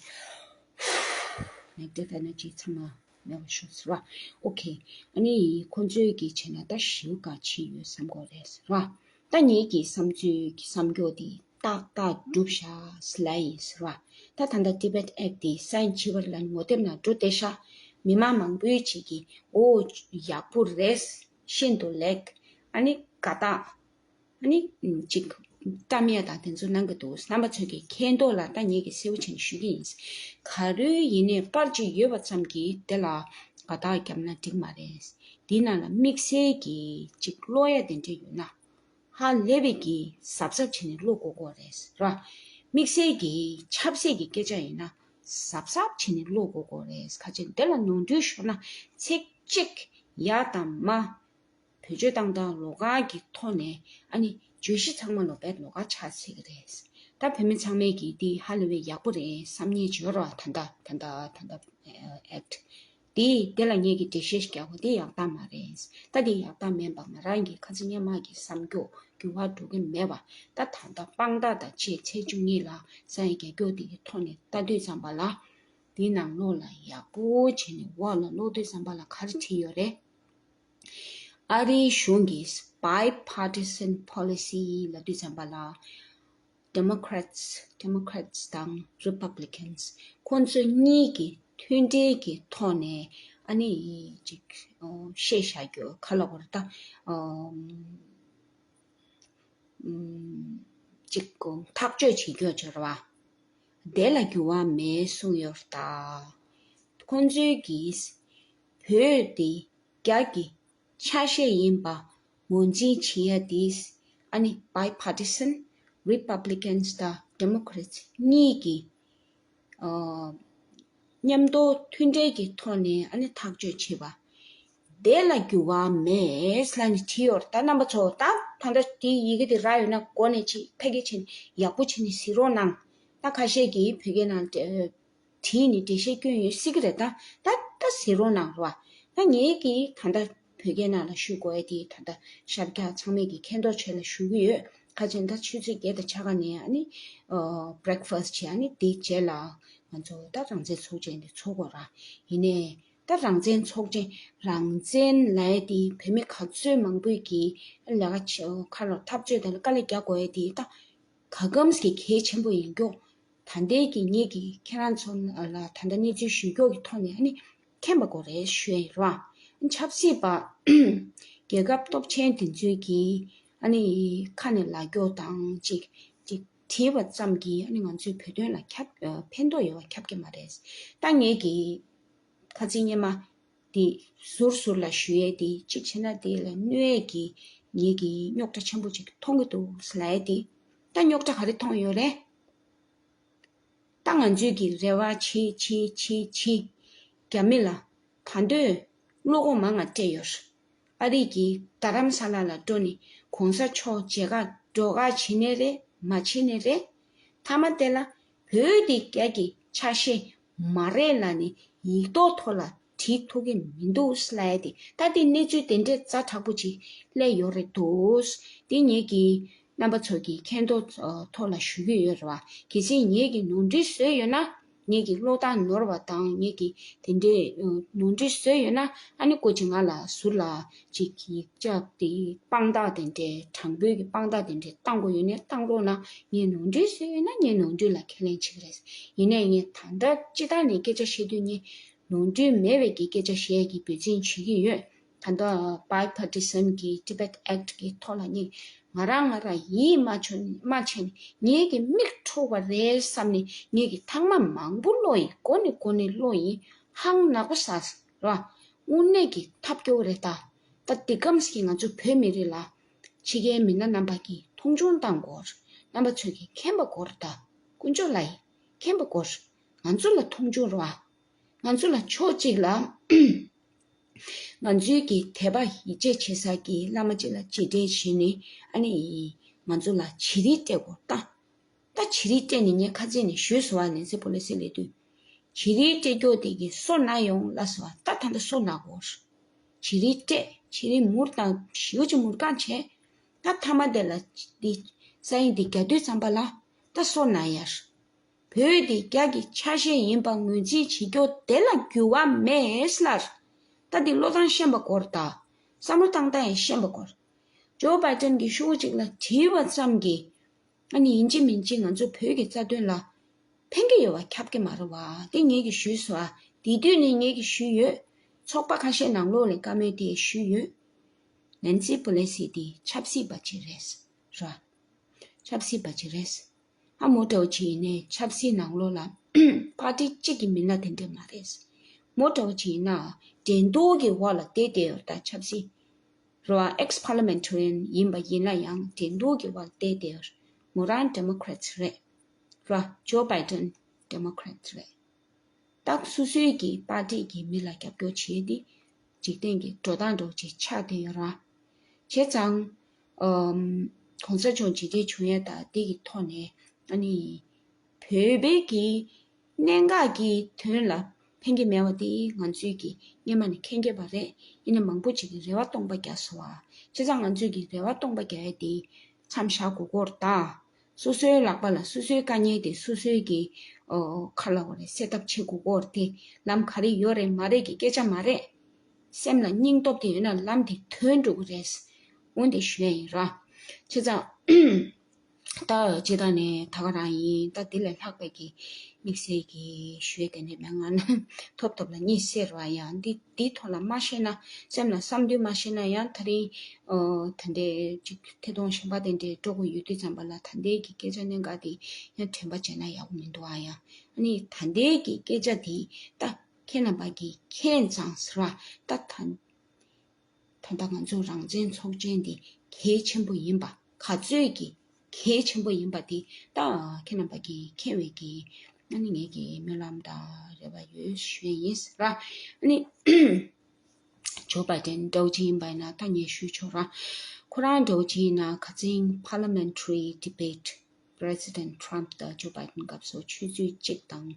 negative energy ཚང་མ་མེད་པ་ཤོག་ཟེར་བ། ཨོ་ཁེ། ཨ་ནི་ཁོང་ཚོས་ཀྱིས་བྱས་ན་ད་ཞེ་པོ་དགའ་ཆེ་ཡོད་བསམ་གྱི་རེད་ཟེར་བ། ད་ངེད་ཀྱི་བསམ་ཚུལ་གྱི་བསམ་སྐྱོ་དེ་ཏག་ཏག་འགྲུབ་ཤག་ལབ་ཡིན་ཟེར་བ། ད་ད་ལྟ་Tibet Act དེ་སའིན་བྱེད་པར་ལ་ངོ་དེབ་ནང་འགྲོ་བསྡད་ཤག་མི་མང་མང་པོས་ཅིག་གིས་ཨོ་ཡག་པོ་རེད། ཤིན་ཏུ་ལེགས། ཨ་ནི་དགའ་རྟགས། ཨ་ནི་ཅིག་བཀྲམ་ཡ་དང་དེ་ཚོ་གནང་གི་འདུག་རྣམ་པ་ཚོས་ཀྱིས་མཁྱེན་རྟོགས་ལ་ད་ངེད་ཀྱིས་གསལ་པོ་བྱས་ནས་ཞུ་གི་ཡིན། ག་རེ་ཡིན་ནའི་པར་ཅིག་ཡོད་པ་ཙམ་གྱིས་དེ་ལ་དགའ་རྟགས་བརྒྱབ་ན་འགྲིག་མ་རེད། དེའི་ནང་ལ་དམིགས་བསལ་གྱི་ཅིག་ཀློག་ཡ་དེ་འདྲ་ཡོད་ན། ཧ་ལས་པའི་གི་གཟབ་གཟབ་བྱས་ནས་ཀློག་དགོས་ཀྱི་རེད་ར། དམིགས་བསལ་གྱི་ཆབ་སྲིད་ཀྱི་སྐད་ཆ་ཡིན་ན་གཟབ་གཟབ་བྱས་ནས་ཀློག་དགོས་ཀྱི་རེད། ག་ཅི་དེ་ལ་ནོར་འཁྲུལ་ཤོར་ན་ཚིག་གཅིག་ཡ་དང་མ་བེད་སྤྱོད་བཏང་སྟངས་ལོགས་ཀ་གི་ཐོག་ནས། ཨ་ནི་བརྗོད་གཞི་ཚང་མ་ལོག་པའི་ལོགས་ཀ་ཆགས་སྲིད་ཀྱི་རེད། ད་བོད་མི་ཚང་མས་ཀྱིས་འདི་ཧ་ལས་པའི་ཡག་པོ་རེད་བསམ་མཁན་ཅིག་ཡོད་རེད་བ། ད་ལྟ་ད་ལྟ་ད་ལྟ་Act དེ་དེ་ལ་ངེད་ཀྱིས་འགྲེལ་བཤད་ཞིག་རྒྱག་དགོས། དེ་ཡག་རྟགས་མ་རེད། ད་དེ་ཡག་རྟགས་མིན་པ་ང་རང་གི་ཁ་སང་སྔོན་མ་གི་བསམ་སྐྱོ་འགྱུར་བ་འགྲོ་གི་མེད་པ། ད་ད་ལྟ་དཔང་རྟགས་དང་བཅས་ཚེས་བཅུ་གཉིས་ལ་ས་ཡི་རྒྱལ་སྐྱོར་དེ་གི་ཐོག་ནས་ལྟ་དུས་ཙམ་པ་ལ། དེའི་ནང་ལོགས་ལ་ཡག་པོ་བྱས་ནས་འོག་ལ་ཀློག་དུས་ཙམ་པ་ལ་ག་རེ་བྲིས་ཡོད་རེད། ཨ་རིའི་གཞུང་གི་Bipartisan Policy ལབ་དུས་ཙམ་པ་ལ། Democrats Democrats དང་Republicans ཁོང་ཚོ་གཉིས་ཀྱི་མཐུན་སྒྲིལ་གྱི་ཐོག་ནས། ཨ་ནི་ཅིག་ཨོ་བཤད་བཞག་རྒྱུ་ག་ལབ་དགོས་རེད་ད། ཨོ་ཅིག་ཐག་གཅོད་བྱེད་རྒྱུ་ཅིག་རེད་བ། དེ་ལ་འགྱུར་བ་མེད་གསུངས་ཡོད་རེད་ད། ཁོང་ཚོའི་གིས་བོད་དེ་རྒྱ་གི་ཆ་ཤས་ཡིན་པ་ངོས་འཛིན་བྱེད་ཡ་དེ། ཨ་ནི་Bipartisan Republicans དང་Democrats གཉིས་ཀྱི་ཨ་མཉམ་དུ་མཐུན་འབྲེལ་གྱི་ཐོག་ནས་ཨ་ནི་ཐག་གཅོད་བྱེད་པ། དེ་ལ་འགྱུར་བ་མེད་ལབ་ནས་བྲིས་ཡོད་རེད་ད། རྣམ་པ་ཚོ་ད་ད་ལྟ་དེ་ཡི་གེ་དེ་རག་ཡོད་ན་མགོ་ནས་ཅིག་ཕ་གི་བྱས་ནས་ཡག་པོ་བྱས་ནས་གཟིགས་རོགས་གནང་། ད་ཁ་ཤས་ཀྱིས་བོད་སྐད་ནང་བྲིས་ནས་འགྲེལ་བཤད་སྐྱོན་ཡོད་སྲིད་ཀྱི་རེད་ད། ད་ད་གཟིགས་རོགས་གནང་རོགས། ད་ངེད་ཀྱིས་ད་ལྟ་བོད་སྐད་ནང་ལ་ཞུ་དགོས་ཡ་དེ་ད་ལྟ་ཤར་རྒྱག་ཚང་མས་ཀྱིས་མཁྱེན་རྟོགས་བྱས་ལ་ཞུ་གི་ཡོད། ཁ་ཅིག་ད་ཆུ་ཚོད་བརྒྱད་དང་ཕྱེད་ཀ་ནས་ཨ་ནི་ཨ་breakfast བྱས། ཨ་ནི་དེའི་རྗེས་ལ་ང་ཚོ་ད་རང་བཙན་ཚོགས་ཆེན་དེ་ཚོགས་དགོས་ར། ཡིན་ནའི་ད་རང་བཙན་ཚོགས་ཆེན་རང་བཙན་ལབ་ཡ་དེ་བོད་མི་ག་ཚོད་མང་པོས་ཀྱིས་ལས་ཀ་བྱེད་ཁ་ལོ་འཐབ་རྩོད་དང་དཀའ་ལས་རྒྱག་དགོས་ཡ་དེ་ད་ག་གམ་གྱི་གལ་ཆེན་པོ་ཡིན་རྒྱུ། ད་ལྟའི་གི་ངེད་ཀྱིས་ཁྱེད་རང་ཚོ་ལ་ད་ལྟ་གནས་ཚུལ་ཞུ་རྒྱུ་གི་ཐོག་ནས་ཨ་ནི་མཁྱེན་པ་དགོས་རེད་ཞུ་ཡ་ཡིན་ར། ཆབ་སྲིད་པ་རྒྱལ་ཁབ་སྟོབས་ཆེན་དེ་ཚོའི་གི་ཨ་ནི་ཁ་ནས་ལབ་རྒྱུ་དང་ཅིག་ཅིག་བྲིས་པ་ཙམ་གྱིས་ཨ་ནི་ང་ཚོའི་བོད་དོན་ལ་ཁྱབ་ཕན་ཐོགས་ཡོད་པ་ཁྱབ་ཀྱི་མ་རེད། ད་ངེད་ཀྱིས་ཁ་ཚིག་སྙན་མ་དེ་ཟུར་ཟུར་ལ་ཞུ་ཡས་དེ་གཅིག་བྱས་ན་དེ་ལ་གནོད་ཡས་ཀྱི་ངེད་ཀྱིས་རྙོག་དྲ་ཆེན་པོ་ཅིག་མཐོང་གི་འདུག་ལབ་ཡས་དེ། ད་རྙོག་དྲ་ག་རེ་མཐོང་ཡོད་རེད། ད་ང་ཚོས་ཀྱི་རེ་བ་བྱེད་བྱེད་བྱེད་བྱེད། རྒྱ་མི་ལ་ད་དུང་བློ་ཁོག་མང་ང་སྤྲད་ཡོད། ཨ་རི་གིས་རྡ་རམ་ས་ལ་ལ་འགྲོ་ནས་གོང་ས་མཆོག་མཇལ་ཁ་འགྲོ་ག་བྱེད་ནི་རེད་མ་བྱེད་ནི་རེད། མཐའ་མ་དེ་ལ་བོད་དེ་རྒྱ་གི་ཆ་ཤས་མ་རེད་ལབ་ནས་ཡིག་ཐོག་ཐོག་ལ་བྲིས་ཐུབ་ཀྱི་མི་འདུག་ལབ་ཡ་དེ། ད་དེ་གནས་ཚུལ་དེ་འདྲས་ཛ་དྲག་པོ་ཅིག་སླེབས་ཡོད་རེད་འདུག་དེ་ངེད་ཀྱིས་རྣམ་པ་ཚོ་གི་མཁྱེན་རྟོགས་ཐོག་ལ་ཞུ་གི་ཡོད་རེད་བ། གལ་སྲིད་ངེད་ཀྱིས་ནོར་འཁྲུལ་བཟོས་ཡོད་ན། ངེད་ཀྱི་བློ་ཐག་ནོར་བ་དང་ངེད་ཀྱིས་དེ་འདྲའི་ནོར་འཁྲུལ་བཟོས་ཡོད་ན། ཨ་ནི་སྐུ་མཁྱེན་ང་ལ་ཟུར་ལ་ཅིག་ཡིག་ཆ་དེ་དཔང་རྟགས་དེ་འདྲའི་དྲང་པོའི་གི་དཔང་རྟགས་དེ་འདྲའི་བཏང་དགོས་ཡོད་ན་བཏང་རོགས་གནང་། ངས་ནོར་འཁྲུལ་བཟོས་ཡོད་ན་ངས་ནོར་འཁྲུལ་ལ་ཁས་ལེན་བྱེད་ཀྱི་རེད། ཡིན་ནའི་ངས་ད་ལྟ་སྤྱི་བཏང་ནས་སྐད་ཆ་བཤད་དུས་ངས་ནོར་འཁྲུལ་མེད་པའི་གི་སྐད་ཆ་བཤད་ཀྱི་འབད་བརྩོན་བྱེད་ཀྱི་ཡོད། ད་ལྟ་Bipartisan གི་Tibet Act གི་ཐོག་ལ་ངས་ང་རང་ང་རང་ཡིད་མ་ཆོད་ནས་མ་ཆད་ནས་ངེད་ཀྱི་མིག་འཁྲུལ་བ་རེད་བསམ་ནས་ངེད་ཀྱི་ཐེངས་མ་མང་པོ་བློ་ཡིན། གོ་ནས་གོ་ནས་བློ་ཡིན། ཧང་ནག་པོ་ཟ་ར། དངོས་གནས་ཀྱི་ཐབས་སྐྱོ་རེད་ད། ད་འདི་གམ་གྱི་ང་ཚོ་བོད་མི་རིགས་ལ་ཕྱི་རྒྱལ་མི་སྣ་རྣམ་པ་གིས་མཐོང་ཆུང་བཏང་དགོས། རྣམ་པ་ཚོས་ཀྱིས་མཁྱེན་པ་དགོས་རེད་ད། དཀོན་མཆོག་ལ་ཡིན། མཁྱེན་པ་དགོས། ང་ཚོ་ལ་མཐོང་ཆུང་རོགས་ཨ། ང་ཚོ་ལ་ཕྱོགས་གཅིག་ལ་ང་ཚོའི་གི་དད་པ་ཡིད་ཆེས་བྱེད་ས་གི་བླ་མ་གཅིག་ལ་རྗེས་དྲན་བྱས་ནས་ཨ་ནི་ང་ཚོ་ལ་བྱི་རིལ་སྤྲད་དགོས་ད། ད་བྱི་རིལ་སྤྲད་ནས་ངས་ཁ་རྩང་ནས་ཞུས་སོང་བ། ནན་སི་པོ་ལི་སི་ལས་དུས་བྱི་རིལ་སྤྲད་རྒྱུ་དེ་གི་སོ་ན་ཡོང་ལ་སོ་བ། ད་ད་ད་སོ་ན་གོ། བྱི་རིལ་སྤྲད། བྱི་རིལ་མུར་དང་ཞིའུ་ཅི་མུར་གང་བྱས། ད་ཐ་མ་དེ་ལ་འདི་ས་ཡིན་འདི་རྒྱ་དུས་ཙམ་པ་ལ་ད་སོ་ན་ཡར། བོད་དེ་རྒྱ་གི་ཆ་ཤས་ཡིན་པ་ངོས་འཛིན་བྱེད་རྒྱུ་དེ་ལ་འགྱུར་བ་མེད་ལར། ད་འདི་བློ་བཟང་ཤན་པ་སྐོར་ད། བསམ་བློ་བཏང་སྟངས་ཡང་ཤན་པ་སྐོར། ཇོ་བྷའི་ཏན་གྱིས་ཤོག་གུ་གཅིག་ལ་བྲིས་པ་ཙམ་གྱིས་ཨ་ནི་ཡིན་གཅིག་མིན་གཅིག་ང་ཚོ་བོད་ཀྱི་རྩ་དོན་ལ་ཕན་གྱི་ཡོད་པ་ཁྱབ་ཀྱི་མ་རེད་བ། དེ་ངེད་ཀྱིས་ཞུས་སོང་ཨ། དེ་དུས་ནས་ངེད་ཀྱིས་ཞུས་ཡོད། ཚོགས་པ་ཁ་ཤས་ནང་ལོགས་ལ་བཀའ་མོལ་དེ་ཞུས་ཡོད། ནན་སི་པོ་ལི་སི་དེ་ཆབ་སྲིད་པ་ཅིག་རེད་ར། ཆབ་སྲིད་པ་ཅིག་རེད། ཨ་མོ་འདྲ་བོ་ཅིག་ཡིན་ནའི་ཆབ་སྲིད་ནང་ལོགས་ལ་པར་ཏི་གཅིག་གི་མི་སྣ་དེ་འདྲ་མ་རེད། མོ་འདྲ་བོ་ཅིག་ཡིན་ན་འགྲན་བསྡུར་གྱི་འོག་ལ་བསྡད་བསྡད་ཡོད་ད། ཆབ་སྲིད་རོ། ཨེག་སི་པར་ལི་མེན་ཊ་རི་ཡན་ཡིན་པ་ཡིན་ན་ཡང་འགྲན་བསྡུར་གྱི་འོག་ལ་བསྡད་བསྡད་ཡོད། མོ་རང་ཌེ་མོ་ཀ་རེ་ཊི་རེད་ར། ཇོ་བྷའི་ཏན་ཌེ་མོ་ཀ་རེ་ཊི་རེད། ད་སོ་སོའི་གི་པར་ཏི་གི་མི་ལ་རྒྱབ་སྐྱོར་བྱེད་དེ་འཇིག་རྟེན་གྱི་འགྲོ་སྟངས་འདྲ་བོ་ཅིག་ཆགས་བསྡད་ཡོད་ར། བྱས་ཙང་ཨམ། གོང་ས་མཆོག་མཇལ་འཕྲད་བྱུང་ཡས་ད་འདི་གི་ཐོག་ནས་ཨ་ནི་བོད་པའི་གི་གནད་འགག་གི་དོན་ལ་ཕན་གྱི་མེད་པ་དེ་ང་ཚོས་ཀྱི་སྔོན་མ་ནས་མཁྱེན་གྱི་ཡོད་པ་རེད། ཡིན་ན་མང་པོ་ཅིག་གིས་རེ་བ་སྟོང་པ་རྒྱག་སོང་བ། བྱས་ཙང་ང་ཚོས་ཀྱི་རེ་བ་སྟོང་པ་རྒྱག་ཡས་དེ་མཚམས་བཞག་དགོས་ཀྱི་ཡོད་རེད་ད། སོ་སོའི་ལག་པ་ལ་སོ་སོའི་དཀའ་ངལ་དེ་སོ་སོའི་གི་ཨོ་ཁ་ལ་འོ་རེད་སེལ་ཐབས་བྱེད་དགོས་ཀྱི་ཡོད་རེད་དེ། ལམ་ག་རེ་ཡོད་རེད་མ་རེད་ཀྱི་སྐད་ཆ་མ་རེད། སེམས་ལ་སྙིང་སྟོབས་དེ་ཡོད་ན་ལམ་དེ་ཐོན་འགྲོ་གི་རེད། འོན་ཏེ་ཞུ་ཡ་ཡིན་ར། བྱས་ཙང་ད་སྤྱིར་བཏང་ནས་ད་ག་རང་ཡིན། ད་དེ་ལས་ལྷག་པའི་གི་དམིགས་བསལ་གྱི་ཞུ་ཡ་དེ་འདྲ་མེད། ང་ན་ཐོབ་ཐོབ་ལ་གཉིད་སད་ར། ཡང་འདི་འདིའི་ཐོག་ལ་མ་ཤེས་ན་སེམས་ལ་བསམ་དུས་མ་ཤེས་ན་ཡང་ད་རིང་ཨོ་ད་འདྲའི་ཅིག་ཐད་གཏོང་གཞན་པ་དེ་འདྲའི་འགྲོ་དགོས་ཡོད་དུས་ཙམ་པ་ལ་ད་ལྟའི་གི་སྐད་ཆ་གནད་འགག་དེ་ཡང་དྲན་པ་བརྗེད་ན་ཡག་པོ་མི་འདུག་ཨ། ཡང་ཨ་ནི་ད་ལྟའི་གི་སྐད་ཆ་དེ་ད་ཁྱེད་རྣམ་པ་གིས་མཁྱེན་ཙང་ཟེར་བ། ད་ད་ད་ལྟ་ང་ཚོ་རང་བཙན་ཚོགས་ཆེན་འདི་གལ་ཆེན་པོ་ཡིན་པ། ག་ཚོད་ཀྱི་གལ་ཆེན་པོ་ཡིན་པ་དེ་ད་ཁྱེད་རྣམ་པ་གིས་མཁྱེན་པའི་གི་ཨ་ནི་ངེད་ཀྱི་སྨོན་ལམ་དང་རེ་བ་ཡོད་ཞུ་ཡས་ཡིན་ཟེར་བ། ཨ་ནི་ཇོ་བྷའི་ཏན་འདྲ་བོ་ཅིག་ཡིན་པ་ཡིན་ན་ད་ངས་ཞུས་ཆོག་ར། ཁོ་རང་འདྲ་བོ་ཅིག་ཡིན་ན་ཁ་སང་Parliamentary Debate President Trump དང་ཇོ་བྷའི་ཏན་སྐབས་སུ་ཆུ་ཚོད་གཅིག་དང་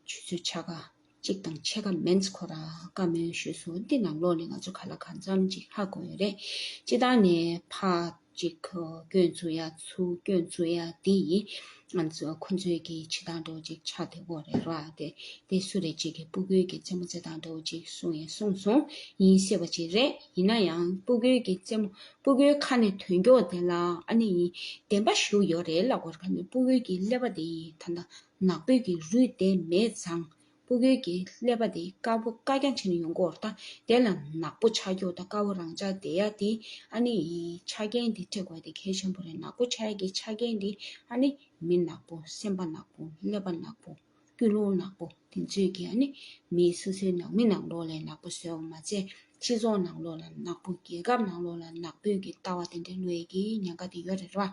ཆུ་ཚོད་ཕྱེད་ཀ་གཅིག་དང་ཕྱེད་ཀ་མིན་ཙམ་ཁོ་རང་བཀའ་མོལ་ཞུས་སོང་། འདི་ནང་ལོགས་ནས་ང་ཚོ་ག་ལ་གང་འཚམ་ཅིག་ཧ་གོ་ཡོད་རེད། སྤྱིར་བཏང་ནས་ཕར་ཅིག་སྐྱོན་འཛུགས་ཡ་ཚུར་སྐྱོན་འཛུགས་ཡ་འདི་ཡིན། ང་ཚོ་ཁོ་ཚོའི་གི་བྱེད་སྟངས་འདྲ་བོ་ཅིག་ཆགས་བསྡད་ཡོད་རེད་ར། དེ་དེ་སུ་རེད་ཅིག་གིས་སྤུ་གུའི་གི་རྩེད་མོ་རྩེ་སྟངས་འདྲ་བོ་ཅིག་གསུངས་ཡ་གསུངས་སོང་། ཡིན་སྲིད་པ་ཅིག་རེད། ཡིན་ན་ཡང་སྤུ་གུའི་གི་རྩེད་མོ་སྤུ་གུའི་ཁ་ནས་ཐོན་རྒྱུ་དེ་ལ་ཨ་ནི་བདེན་པ་ཞིག་ཡོད་རེད་ལབ་དགོས་རེད། ག་ནས་སྤུ་གུའི་གི་ཀླད་པ་དེ་ད་ལྟ་ནག་པོའི་གི་རུས་དེ་མེད་ཙང་། སྤུ་གུའི་གི་ཀླད་པ་དེ་དཀར་པོ་དཀར་རྐྱང་བྱས་ནས་ཡོང་གི་ཡོད་རེད། ད་དེ་ལ་ནག་པོ་ཆགས་རྒྱུ་དང་དཀར་པོ་རང་འཇགས་བསྡད་ཡ་དེ་ཨ་ནི་ཆ་རྐྱེན་དེ་སྤྲད་དགོས་དེ་གལ་ཆེན་པོ་རེད། ནག་པོ་ཆགས་ཡ་གི་ཆ་རྐྱེན་དེ་ཨ་ནི་མི་ནག་པོ་སེམས་པ་ནག་པོ་ཀླད་པ་ནག་པོ་ཀུན་སློང་ནག་པོ་དེ་ཚོས་ཀྱིས་ཨ་ནི་མི་སོ་སོའི་ནང་མི་ནང་ལོགས་ལ་ནག་པོ་བཟོས་པ་མ་ཚད་སྤྱི་ཚོགས་ནང་ལོགས་ལ་ནག་པོ་རྒྱལ་ཁབ་ནང་ལོགས་ལ་ནག་པོའི་གི་ལྟ་བ་དེ་འདྲ་ལོས་ཀྱི་ཉེན་ཁ་དེ་ཡོད་རེད་ར།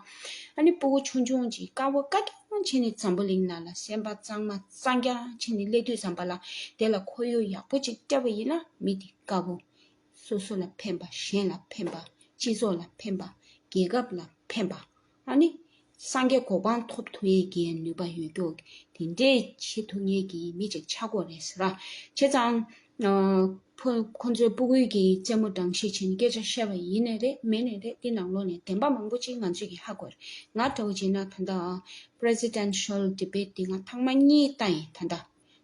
ཨ་ནི་སྤུ་གུ་ཆུང་ཆུང་ཅིག་དཀར་པོ་དཀར་རྐྱང་བྱས་ནས་འཛམ་བུ་གླིང་ནང་ལ་སེམས་པ་གཙང་མ་གཙང་རྐྱང་བྱས་ནས་སླེབས་དུས་ཙམ་པ་ལ་དེ་ལ་ཁོར་ཡུག་ཡག་པོ་ཅིག་སྤྲད་པ་ཡིན་ན་མི་དེ་དཀར་པོ་སོ་སོ་ལ་ཕན་པ་གཞན་ལ་ཕན་པ་སྤྱི་ཚོགས་ལ་ཕན་པ་རྒྱལ་ཁབ་ལ་ཕན་པ། ཨ་ནི་སངས་རྒྱས་གོ་འཕང་ཐོབ་ཐུབ་ཡས་ཀྱི་ནུས་པ་ཡོད་རྒྱུ་དེ་འདྲས་བྱེད་ཐུབ་མཁན་གྱི་མི་ཅིག་ཆགས་དགོས་རེད་ཟེར་ར། བྱས་ཙང་ཁོ་ཁོ་ཚོའི་སྤུ་གུའི་གི་རྩེད་མོ་སྦྲང་ཤིང་བྱས་ནས་སྐད་ཆ་བཤད་པ་ཡིན་ནའི་རེད་མིན་ནའི་རེད། དེ་ནང་ལོགས་ནས་བདེན་པ་མང་པོ་ཅིག་ང་ཚོས་ཀྱི་ཧ་གོ་རེད། ང་འདྲ་བོ་བྱས་ན་ད་ལྟ་Presidential Debate དེ་ང་ཐེངས་མ་གཉིས་བལྟས་ཡིན། ད་ལྟ་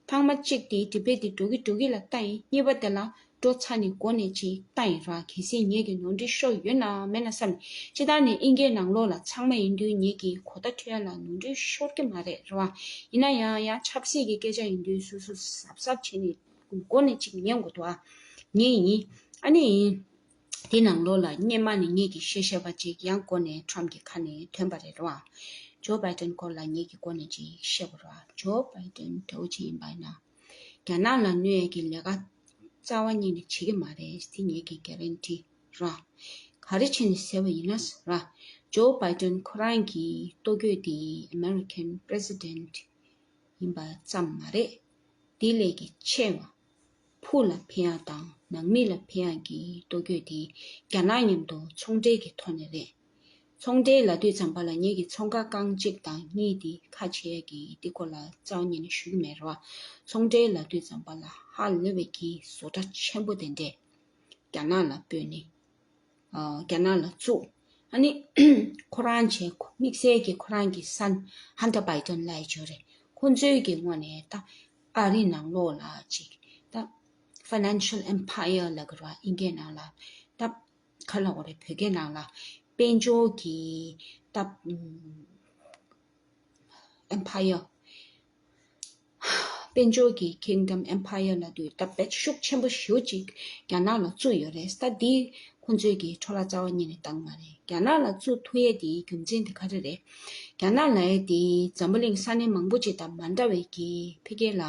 ཐེངས་མ་གཅིག་དེ་Debate དེ་འགྲོ་གི་འགྲོ་གི་ལ་བལྟས་ཡིན། གཉིས་པ་དེ་ལ་འགྲོ་ཚར་ནས་འགོ་ནས་ཅིག་བལྟས་ཡིན་ར། གལ་སྲིད་ངེད་ཀྱི་ནོར་འཁྲུལ་ཤོར་ཡོད་ན་མེད་ན་བསམ་ནས། སྤྱིར་བཏང་ནས་ཨིན་སྐད་ནང་ལོགས་ལ་ཚང་མ་ཡིན་དུས་ངེད་ཀྱི་གོ་བརྡ་འཕྲོད་ཡ་ལ་ནོར་འཁྲུལ་ཤོར་གི་མ་རེད་ར་བ། ཡིན་ན་ཡང་ཡང་ཆབ་སྲིད་ཀྱི་སྐད་ཆ་ཡིན་དུས་སོ་སོ་གཟབ་གཟབ་བྱས་ནས་འགོ་ནས་ཅིག་ཉན་དགོས་འདུག་ཨ། ངས་ཡིན། ཨ་ནི། དེ་ནང་ལོགས་ལ་སྔོན་མ་ནས་ངེད་ཀྱིས་བཤད་བཤད་པ་ཅིག་ཡང་འགོ་ནས་ཊམ་གྱི་ཁ་ནས་ཐོན་པ་རེད་རོ། ཇོ་བྷའི་ཌེན་སྐོར་ལ་ངེད་ཀྱིས་འགོ་ནས་ཅིག་བཤད་པ་རོ། ཇོ་བྷའི་ཌེན་འདྲ་བོ་ཅིག་ཡིན་པ་ཡིན་ན། རྒྱ་ནག་ལ་གནོད་ཡས་ཀྱི་ལས་ཀ་རྩ་བ་ཉིད་ནས་བྱེད་ཀྱི་མ་རེད། དེ་ངེད་ཀྱིས་གྷ་རན་ཊི་རོ། ག་རེ་བྱས་ནས་ཟེར་བ་ཡིན་ན་རོ། ཇོ་བྷའི་ཌེན་ཁོ་རང་གི་ལྟོ་གོས་དེ་ཨ་མེ་རི་ཀན་པི་རེ་སི་ཌེན་ཊི་ཡིན་པ་ཙམ་མ་རེད། དེ་ལས་ཀྱི་ཆེ་བ། ཕུགས་ལ་ཕན་ཡག་དང་ནང་མི་ལ་ཕན་ཡག་གི་ལྟོ་གོས་དེ་རྒྱ་ནག་མཉམ་དུ་ཚོང་འབྲེལ་གྱི་ཐོག་ནས་རེད། ཚོང་འབྲེལ་ལབ་དུས་ཙམ་པ་ལ་ངེད་ཀྱིས་ཚོང་ཁང་རྐང་གཅིག་དང་གཉིས་དེ་ཁ་ཕྱེ་ཡག་གི་དེ་སྐོར་ལ་རྩ་བ་ཉིད་ནས་ཞུ་གི་མེད་རེད་བ། ཚོང་འབྲེལ་ལབ་དུས་ཙམ་པ་ལ་ཧ་ལས་པའི་གི་བཟོ་གྲྭ་ཆེན་པོ་དེ་འདྲས་རྒྱ་ནག་ལ་སྤོས་ནས། ཨ། རྒྱ་ནག་ལ་བཙུགས། ཨ་ནི་ཁོ་རང་བྱས་དམིགས་བསལ་གྱི་ཁོ་རང་གི་སན་ཧན་ཊར་བྷའི་ཌེན་ལབ་ཡས་ཅིག་ཡོད་རེད། ཁོ་ཚོའི་གི་ངོས་ནས་ད་ཨ་རི་ནང་ལོགས་ལ་ཅིག་ད་ཕའི་ནན་ཤལ་ཨེམ་པ་ཡར་ལབ་གི་རེད་བ། ཨིན་སྐད་ནང་ལ་ད་ག་ལབ་དགོས་རེད། བོད་སྐད་ནང་ལ་དཔལ་འབྱོར་གྱི་ད་ཨེམ་པ་ཡར། དཔལ་འབྱོར་གྱི་ཁིང་ཌམ་ཨེམ་པ་ཡར་ལབ་དུས་ད་དཔེ་ཤུགས་ཆེན་པོ་ཞེ་པོ་ཅིག་རྒྱ་ནག་ལ་བཙུགས་ཡོད་རེད། ད་འདི་ཁོང་ཚོས་ཀྱི་འཕྲོ་བརླག་རྩ་བ་ཉིད་ནས་བཏང་མ་རེད། རྒྱ་ནག་ལ་བཙུགས་ཐུབ་ཡས་དེའི་རྒྱུ་མཚན་དེ་ག་རེ་རེད། རྒྱ་ནག་ལབ་ཡས་དེ་འཛམ་བུ་གླིང་ས་གནས་མང་པོ་ཅིག་དང་མ་འདྲ་བའི་གི་ཕ་གི་ལ་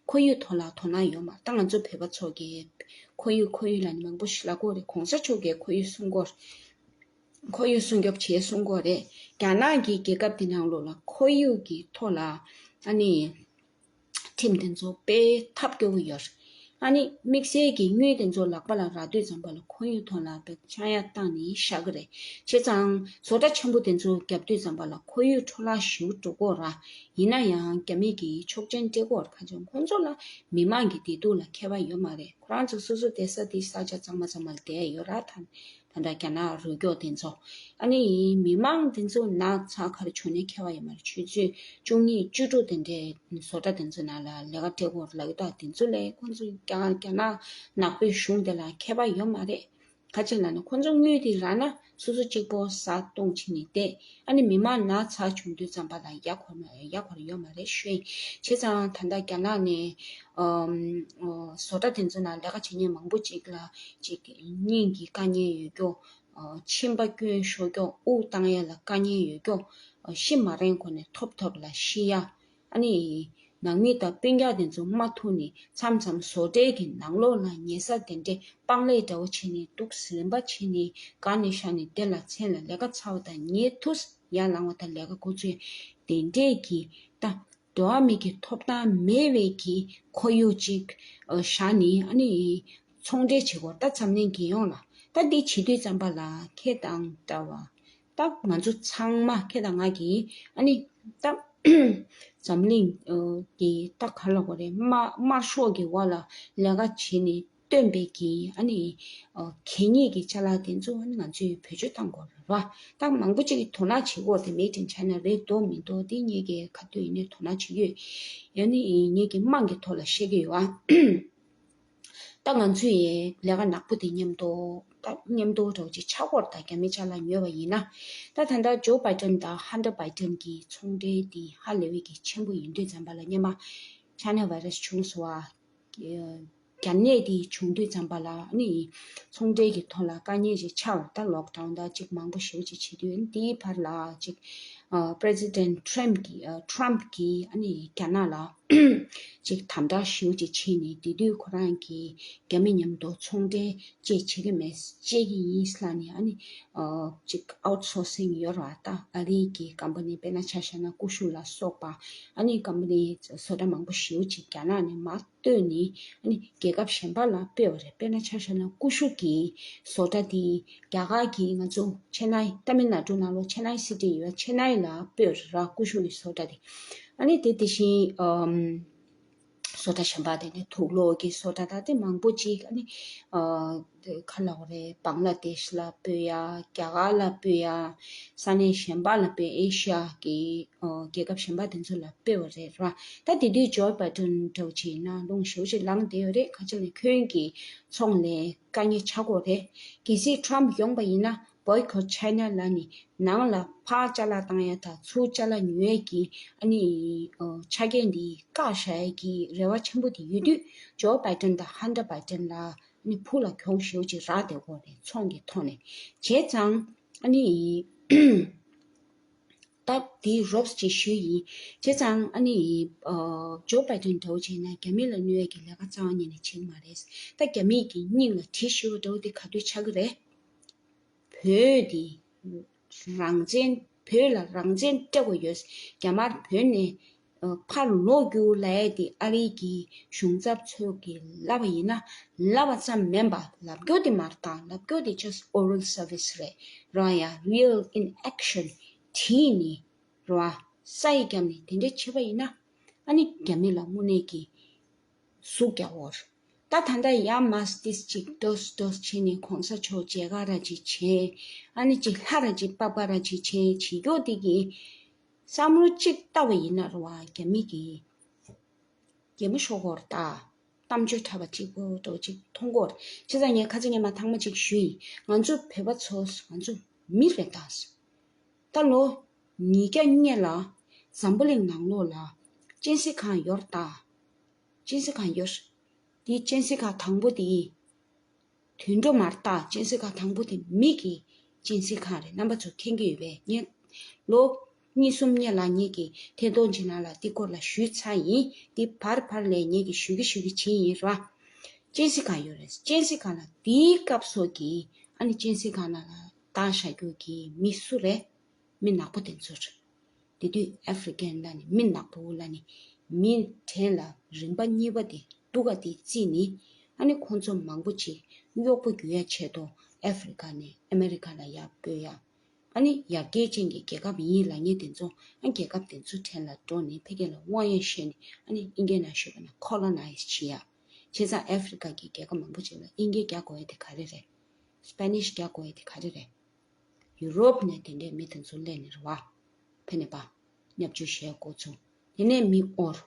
ཁོར་ཡུག་ཐོག་ལ་དོ་སྣང་ཡོད་མ། ད་ང་ཚོ་བོད་པ་ཚོ་གི་ཁོར་ཡུག་ཁོར་ཡུག་ལབ་ནས་མང་པོ་ཞིག་ལབ་ཀྱི་ཡོད་རེད། གོང་ས་མཆོག་གིས་ཁོར་ཡུག་སྲུང་སྐོར། ཁོར་ཡུག་སྲུང་སྐྱོབ་བྱས་གསུང་གི་ཡོད་རེད། རྒྱ་ནག་གི་རྒྱལ་ཁབ་དེ་ནང་ལོགས་ལ་ཁོར་ཡུག་གི་ཐོག་ལ་ཨ་ནི་ཁྲིམས་དེ་ཚོ་དཔེ་ཐབས་སྐྱོ་བོ་ཡོད་རེད། ཨ་ནི་དམིགས་བསལ་གྱི་དངུལ་དེ་ཚོ་ལག་པ་ལ་རག་དུས་ཙམ་པ་ལ་ཁོར་ཡུག་ཐོག་ལ་དཔེ་ཆག་ཡང་བཏང་ནས་བཞག་གི་རེད། བྱས་ཙང་བཟོ་གྲྭ་ཆེན་པོ་དེ་ཚོ་བརྒྱབ་དུས་ཙམ་པ་ལ་ཁོར་ཡུག་འཕྲོ་བརླག་ཞེ་པོ་འགྲོ་གི་ཡོད་རེད། ཡིན་ན་ཡང་རྒྱ་མི་གིས་ཆོག་མཆན་སྤྲད་ཀྱི་ཡོད་རེད། ཁ་ཆེ་ཁོང་ཚོ་ལ་མི་མང་གི་བདེ་སྡུག་ལ་ཁྱད་པར་ཡོད་མ་རེད། ཁོ་རང་ཚོ་སོ་སོ་བསྡད་ས་དེ་ས་ཆ་གཙང་མ་གཙང་མ་ལ་བསྡད་ཡོད་ར། ད་ད་ལྟ་རྒྱ་ནག་རུ་སྐྱོར་དེ་ཚོ། ཨ་ནི་མི་མང་དེ་ཚོ་ན་ཚ་ག་རེ་བྱུང་ནའི་ཁྱད་པར་ཡོད་མ་རེད། ཆུ་ཚོད་བཅུ་གཉིས་བཅུ་དྲུག་དེ་འདྲའི་བཟོ་གྲྭ་དེ་ཚོ་ནང་ལ་ལས་ཀ་སྤྲད་ཀྱི་ཡོད་རེད་ལབ་ཀྱི་འདུག་དེ་ཚོ་ལས་ཁོང་ཚོ་རྒྱ་རྒྱ་ནག་ནག་པོའི་གཞུང་དེ་ལ་ཁྱད་པར་ཡོད་མ་རེད། ག་ཅིག་ལབ་ན་ཁོང་ཚོ་དངུལ་དེ་རག་ན་སོ་སོ་གཅིག་པོ་བཟའ་བཏུང་བྱས་ནས་བསྡད། ཨ་ནི་མི་མང་ན་ཚ་བྱུང་དུས་ཙམ་པ་ལ་ཡ་གོ་མ་ཡ་གོ་ར་ཡོད་མ་རེད་ཞུ་ཡིན། བྱས་ཙང་ད་ལྟ་རྒྱ་ནག་ནས་ཨམ་ཨོ་བཟོ་གྲྭ་དེ་ཚོ་ནང་ལས་ཀ་བྱེད་མཁན་མང་པོ་ཅིག་ལ་ཅིག་སྙིང་གི་དཀའ་ངལ་ཡོད་ཀྱོག་ཨོ་མཆིན་པ་སྐྱོན་ཤོར་ཀྱོག་དབུགས་བཏང་ཡ་ལ་དཀའ་ངལ་ཡོད་ཀྱོག་ཨོ་ཤི་མ་རན་གོང་ནས་ཐོབ་ཐོབ་ལ་ཤི་ཡ། ཨ་ནི། ནང་མི་དང་སྤུན་ཀྱག་དེ་ཚོ་མ་ཐུག་ནས་མཚམས་མཚམས་བཟོ་གྲྭའི་གི་ནང་ལོགས་ལ་ཉལ་ས་དེ་འདྲས་སྤང་ལེབ་འདྲ་བོ་བྱས་ནས་འདུག་སེ་རིམ་པ་བྱས་ནས་སྒང་ནས་བཞག་ནས་དེ་ལ་མཚན་ལ་ལས་ཀ་ཚར་བ་དང་ཉལ་ཐུབ་ཡར་ལངས་པ་དང་ལས་ཀ་འགོ་ཚུགས་དེ་འདྲས་ཀྱི་ད་འགྲོ་བ་མི་གི་ཐོབ་ཐང་མེད་པའི་གི་ཁོར་ཡུག་ཅིག་བཞག་ནས་ཨ་ནི་ཚོང་འབྲེལ་བྱེད་དགོས། ད་འཛམ་གླིང་གི་ཡོངས་ལ་ད་འདི་བྱེད་དུས་ཙམ་པ་ལ་ཁྱེད་དང་འདྲ་བ། ད་ང་ཚོ་ཚང་མ་ཁྱེད་དང་ང་གིས་ཨ་ནི་ད་འཛམ་གླིང་གི་ད་ག་ལ་གོ་རེད། དམར་དམར་ཤོག་གི་འོག་ལ་ལས་ཀ་བྱེད་ནས་བཏོན་པའི་གི་ཨ་ནི་གད་སྙིགས་ཀྱི་ཅ་ལག་དེ་ཚོ་ཨ་ནི་ང་ཚོས་བེད་སྤྱོད་བཏང་དགོས་རེད་བ། ད་མང་པོ་ཅིག་གིས་དོ་སྣང་བྱེད་དགོས་དེ་Made in China རེད་འདུག་མི་འདུག་དེ་ངེད་ཀྱིས་ག་དུས་ཡིན་ནའི་དོ་སྣང་བྱེད་ཀྱི་ཡོད། ཡང་ནི་ངེད་ཀྱིས་དམངས་ཀྱི་ཐོག་ལ་བཤད་ཀྱི་ཡོད་ཨ། ད་ང་ཚོས་ལས་ཀ་ནག་པོ་དེ་མཉམ་དུ་ད་མཉམ་དུ་འདྲ་བོ་ཅིག་ཆགས་ཀྱི་ཡོད་རེད། ད་རྒྱ་མི་ཅ་ལག་ཉོས་པ་ཡིན་ན། ད་ད་ལྟ་ཇོ་བྷའི་ཌེན་དང་ཧན་ཊར་བྷའི་ཌེན་གྱི་ཚོང་འབྲེལ་དེ་ཧ་ལས་པའི་གི་ཆེན་པོ་ཡིན་དུས་ཙམ་པ་ལ་སྔོན་མ་ཆའི་ན་བྷའི་ར་སི་བྱུང་སོང་བ། རྒྱ་ནད་དེ་བྱུང་དུས་ཙམ་པ་ལ་ཨ་ནི་ཚོང་འབྲེལ་གྱི་ཐོག་ལ་དཀའ་ངལ་ཞིག་ཆགས་པ། ད་ལོག་ཌའུན་དང་ཅིག་མང་པོ་ཞེ་པོ་ཅིག་བྱེད་དུས་ཨ་ནི་དེའི་བར་ལ་ཅིག་ཨ་པི་རེ་སི་ཌེན་ཊི་ཊམ་གྱིས་ཨ་ཊམ་གྱིས་ཨ་ནི་རྒྱ་ནག་ལ། ཅིག་དམ་དྲག་ཞེ་པོ་ཅིག་བྱས་ནས་དེ་དུས་ཁོ་རང་གིས་རྒྱ་མི་མཉམ་དུ་ཚོང་འབྲེལ་བཅས་བྱེད་ཀྱི་མེད། བཅད་ཀྱི་ཡིན་ལབ་ནས་ཨ་ནི་ཨ་ཅིག་ཨའུཊ་སོར་སིང་ཡོད་རེད་བ། ད་ཨ་རིའི་གི་ཀམ་པ་ནི་དཔེར་ན་ཆ་བཞག་ན་ཀུ་ཤུ་ལ་སོགས་པ་ཨ་ནི་ཀམ་པ་ནི་བཟོ་གྲྭ་མང་པོ་ཞེ་པོ་ཅིག་རྒྱ་ནག་ནས་མར་བཏོན་ནས་ཨ་ནི་རྒྱལ་ཁབ་གཞན་པ་ལ་སྤོས་པ་རེད། དཔེར་ན་ཆ་བཞག་ན་ཀུ་ཤུ་གི་བཟོ་གྲྭ་དེ་རྒྱ་གར་གྱི་ང་ཚོ་ཆེ་ནའི་ཏ་མིལ་ནཱ་ཌུ་ནང་ལོགས་ཆེ་ནའི་སི་ཊི་ཡོད་ཆེ་ནའི་ལ་སྤོས་ར་ཀུ་ཤུ་གི་བཟོ་གྲྭ་དེ། ཨ་ནི་དེ་དེ་བཞིན་ཨམ། བཟོ་གྲྭ་གཞན་པ་དེ་ནི་དུག་ལོག་གི་བཟོ་གྲྭ་དང་དེ་མང་པོ་ཅིག་ཨ་ནི་ཨ་ཁ་ལ་བ་རེད། བང་ལ་དེཤ་ལ་སྤོས་ཡ། རྒྱ་གར་ལ་སྤོས་ཡ། ས་གནས་གཞན་པ་ལ་སྤོས། ཨེ་ཤི་ཡ་གི་ཨ་རྒྱལ་ཁབ་གཞན་པ་དེ་ཚོ་ལ་སྤོས་པ་རེད་ར། ད་དེ་དུས་ཇོ་བྷའི་ཌེན་འདྲ་བོ་ཅིག་ཡིན་ན་རླུང་ཞེ་པོ་ཅིག་ལངས་བསྡད་ཡོད་རེད། ག་ཅི་ལ་ཁྱོད་ཀྱི་ཚོང་ལས་དཀའ་ངལ་ཆགས་ཀྱི་ཡོད་རེད། གལ་སྲིད་ཊམ་ཡོང་པ་ཡིན་ན་Boycott China ལབ་ནས་ནང་ལ་ཕར་ཅ་ལག་བཏང་ཡ་དང་ཚུར་ཅ་ལག་ཉོ་ཡ་གི་ཨ་ནི་ཨ་ཆ་རྐྱེན་འདི་བཀག་བཞག་ཡ་གི་རེ་བ་ཆེན་པོ་དེ་ཡོད་དུས་ཇོ་བྷའི་ཌེན་དང་ཧན་ཊར་བྷའི་ཌེན་ལ་ ནི་ཕུ་ལ་གྱོང་ཞེ་པོ་ཅིག་རག་བསྡད་ཀྱི་ཡོད་རེད། ཚོང་གི་ཐོག་ནས། བྱས་ཙང་ཨ་ནི་ད་དེ་རོབ་ཅིག་ཞུས་ཡིན། བྱས་ཙང་ཨ་ནི་ཨ་ཇོ་བྷའི་ཏན་འདྲ་བོ་བྱས་ན་རྒྱ་མི་ལ་གནོད་ཡས་ཀྱི་ལས་ཀ་རྩ་བ་ཉིད་ནས་བྱེད་ཀྱི་མ་རེད། ད་རྒྱ་མིས་ཀྱི་སྙིང་ལ་གྲི་ཞུ་བ་འདྲ་བོ་དེ་ག་དུས་ཆགས་ཀྱི་རེད། བོད་དེ་རང་བཙན། བོད་ལ་རང་བཙན་སྤྲད་དགོས་ཡོད། རྒྱ་དམར་བོད་ནས་ཨ་ཕར་ལོག་རྒྱུ་ལབ་ཡས་དེ་ཨ་རི་གི་གཞུང་ཚབ་ཚོས་ཀྱིས་ལབ་པ་ཡིན་ན། ལབ་པ་ཙམ་མིན་པ། ལབ་རྒྱུ་དེ་མ་རེད་ད། ལབ་རྒྱུ་དེ་just oral service རེད་ར། ཡ་real in action བྲིས་ནས་ར། ས་ཡིག་བརྒྱབ་ནས་དེ་འདྲ་བྱས་པ་ཡིན་ན། ཨ་ནི་རྒྱ་མི་ལ་དངོས་གནས་ཀྱི་ཟུག་རྒྱག་འོར། ད་ད་ལྟ་ཡ་མ་སྟིས་ཅིག་ཏོས་ཏོས་བྱས་ནས་གོང་ས་མཆོག་མཇལ་ཁ་ར་ཅིག་བྱས། ཨ་ནི་ཅིག་ལྷ་ར་ཅིག་པགས་པ་ར་ཅིག་བྱས་བྱེད་རྒྱུ་དེ་གི་བསམ་བློ་གཅིག་བཏང་བ་ཡིན་ན་ར་བ། རྒྱ་མི་གི་གད་མོ་ཤོར་གྱི་ཡོད་རེད་ད། གཏམ་བརྗོད་འཁྲབ་པ་གཅིག་པོ་འདྲ་བོ་ཅིག་མཐོང་གི་ཡོད་རེད། བྱས་ཙང་ངས་ཁ་སང་ཉི་མ་ཐེངས་མ་གཅིག་ཞུས་ཡིན། ང་ཚོ་བོད་པ་ཚོ་ང་ཚོ་མི་རེད་ད། ད་ལོ་ཉིས་བརྒྱ་སྔོན་ལ་འཛམ་བུ་གླིང་ནང་ལོགས་ལ་གཅན་གཟན་ཁང་ཡོད་རེད་ད། གཅན་གཟན་ཁང་ཡོད། དེའི་གཅན་གཟན་ཁང་དང་པོ་དེ་དུད་འགྲོ་མ་རེད་ད། གཅན་གཟན་ཁང་དང་པོ་དེ་མི་གི་གཅན་གཟན་ཁང་རེད། རྣམ་པ་ཚོ་མཁྱེན་གྱི་ཡོད་པས། ངས་ལོ་གཉིས་གསུམ་སྔོན་ལ་ངེད་ཀྱི་ཐད་གཏོང་ཅིག་ནང་ལ་དེ་སྐོར་ལ་ཞུས་ཚར་ཡིན། དེ་བར་བར་ལས་ངེད་ཀྱིས་ཞུ་གི་ཞུ་གི་བྱེད་ཡིན་ར། གཅན་གཟན་ཁང་ཡོད་རེད། གཅན་གཟན་ཁང་ལ་དེའི་སྐབས་སུ་གི་ཨ་ནི་གཅན་གཟན་ཁང་ནང་ལ་བཏང་བཞག་རྒྱུ་གི་མི་སུ་རེད། མི་ནག་པོ་དེ་ཚོ་རེད། དེ་དུས་ཨ་ཧྥི་རི་ཀན་ལབ་ནས་མི་ནག་པོ་ལབ་ནས་མི་གྲས་ལ་རིམ་པ་གཉིས་པ་དེ་སྡུག་ག་དེ་བརྩིས་ནས། ཨ་ནི་ཁོང་ཚོ་མང་པོ་ཅིག་གཡོག་པོ་རྒྱུག་ཡ་ཆེད་དུ་ཨ་ཧྥི་རི་ཀ་ནས་ཨ་མེ་རི་ཀ་ལ་ཡར་སྤོས་ཡ། ཨ་ནི་ཡར་རྒྱས་ཅན་གྱི་རྒྱལ་ཁབ་ཡིན་ལབ་མཁན་དེ་ཚོ། ཨ་རྒྱལ་ཁབ་དེ་ཚོ་གྲས་ལ་འགྲོ་ནས་ཕ་གི་ལ་དབང་ཡ་བཤད་ནས། ཨ་ནི་ཨིན་སྐད་ནང་ཞུས་པ་ན་ཁོ་ལོ་ནའི་ཛི་བྱེད་ཡ། བྱས་ཙང་ཨ་ཧྥི་རི་ཀ་གི་རྒྱལ་ཁབ་མང་པོ་ཅིག་ལ་ཨིན་སྐད་རྒྱག་དགོས་ཡ་དེ་ག་རེ་རེད། སྤེ་ནིཤ་རྒྱག་དགོས་ཡ་དེ་ག་རེ་རེད། ཡུ་རོབ་ནས་དེ་འདྲའི་མི་དེ་ཚོ་སླེབས་ནས་རེད་བ། ཕ་ནས་པ། བརྙས་བཅོས་བྱས་འགོ་ཚུགས། དེ་ནས་མི་དབོར།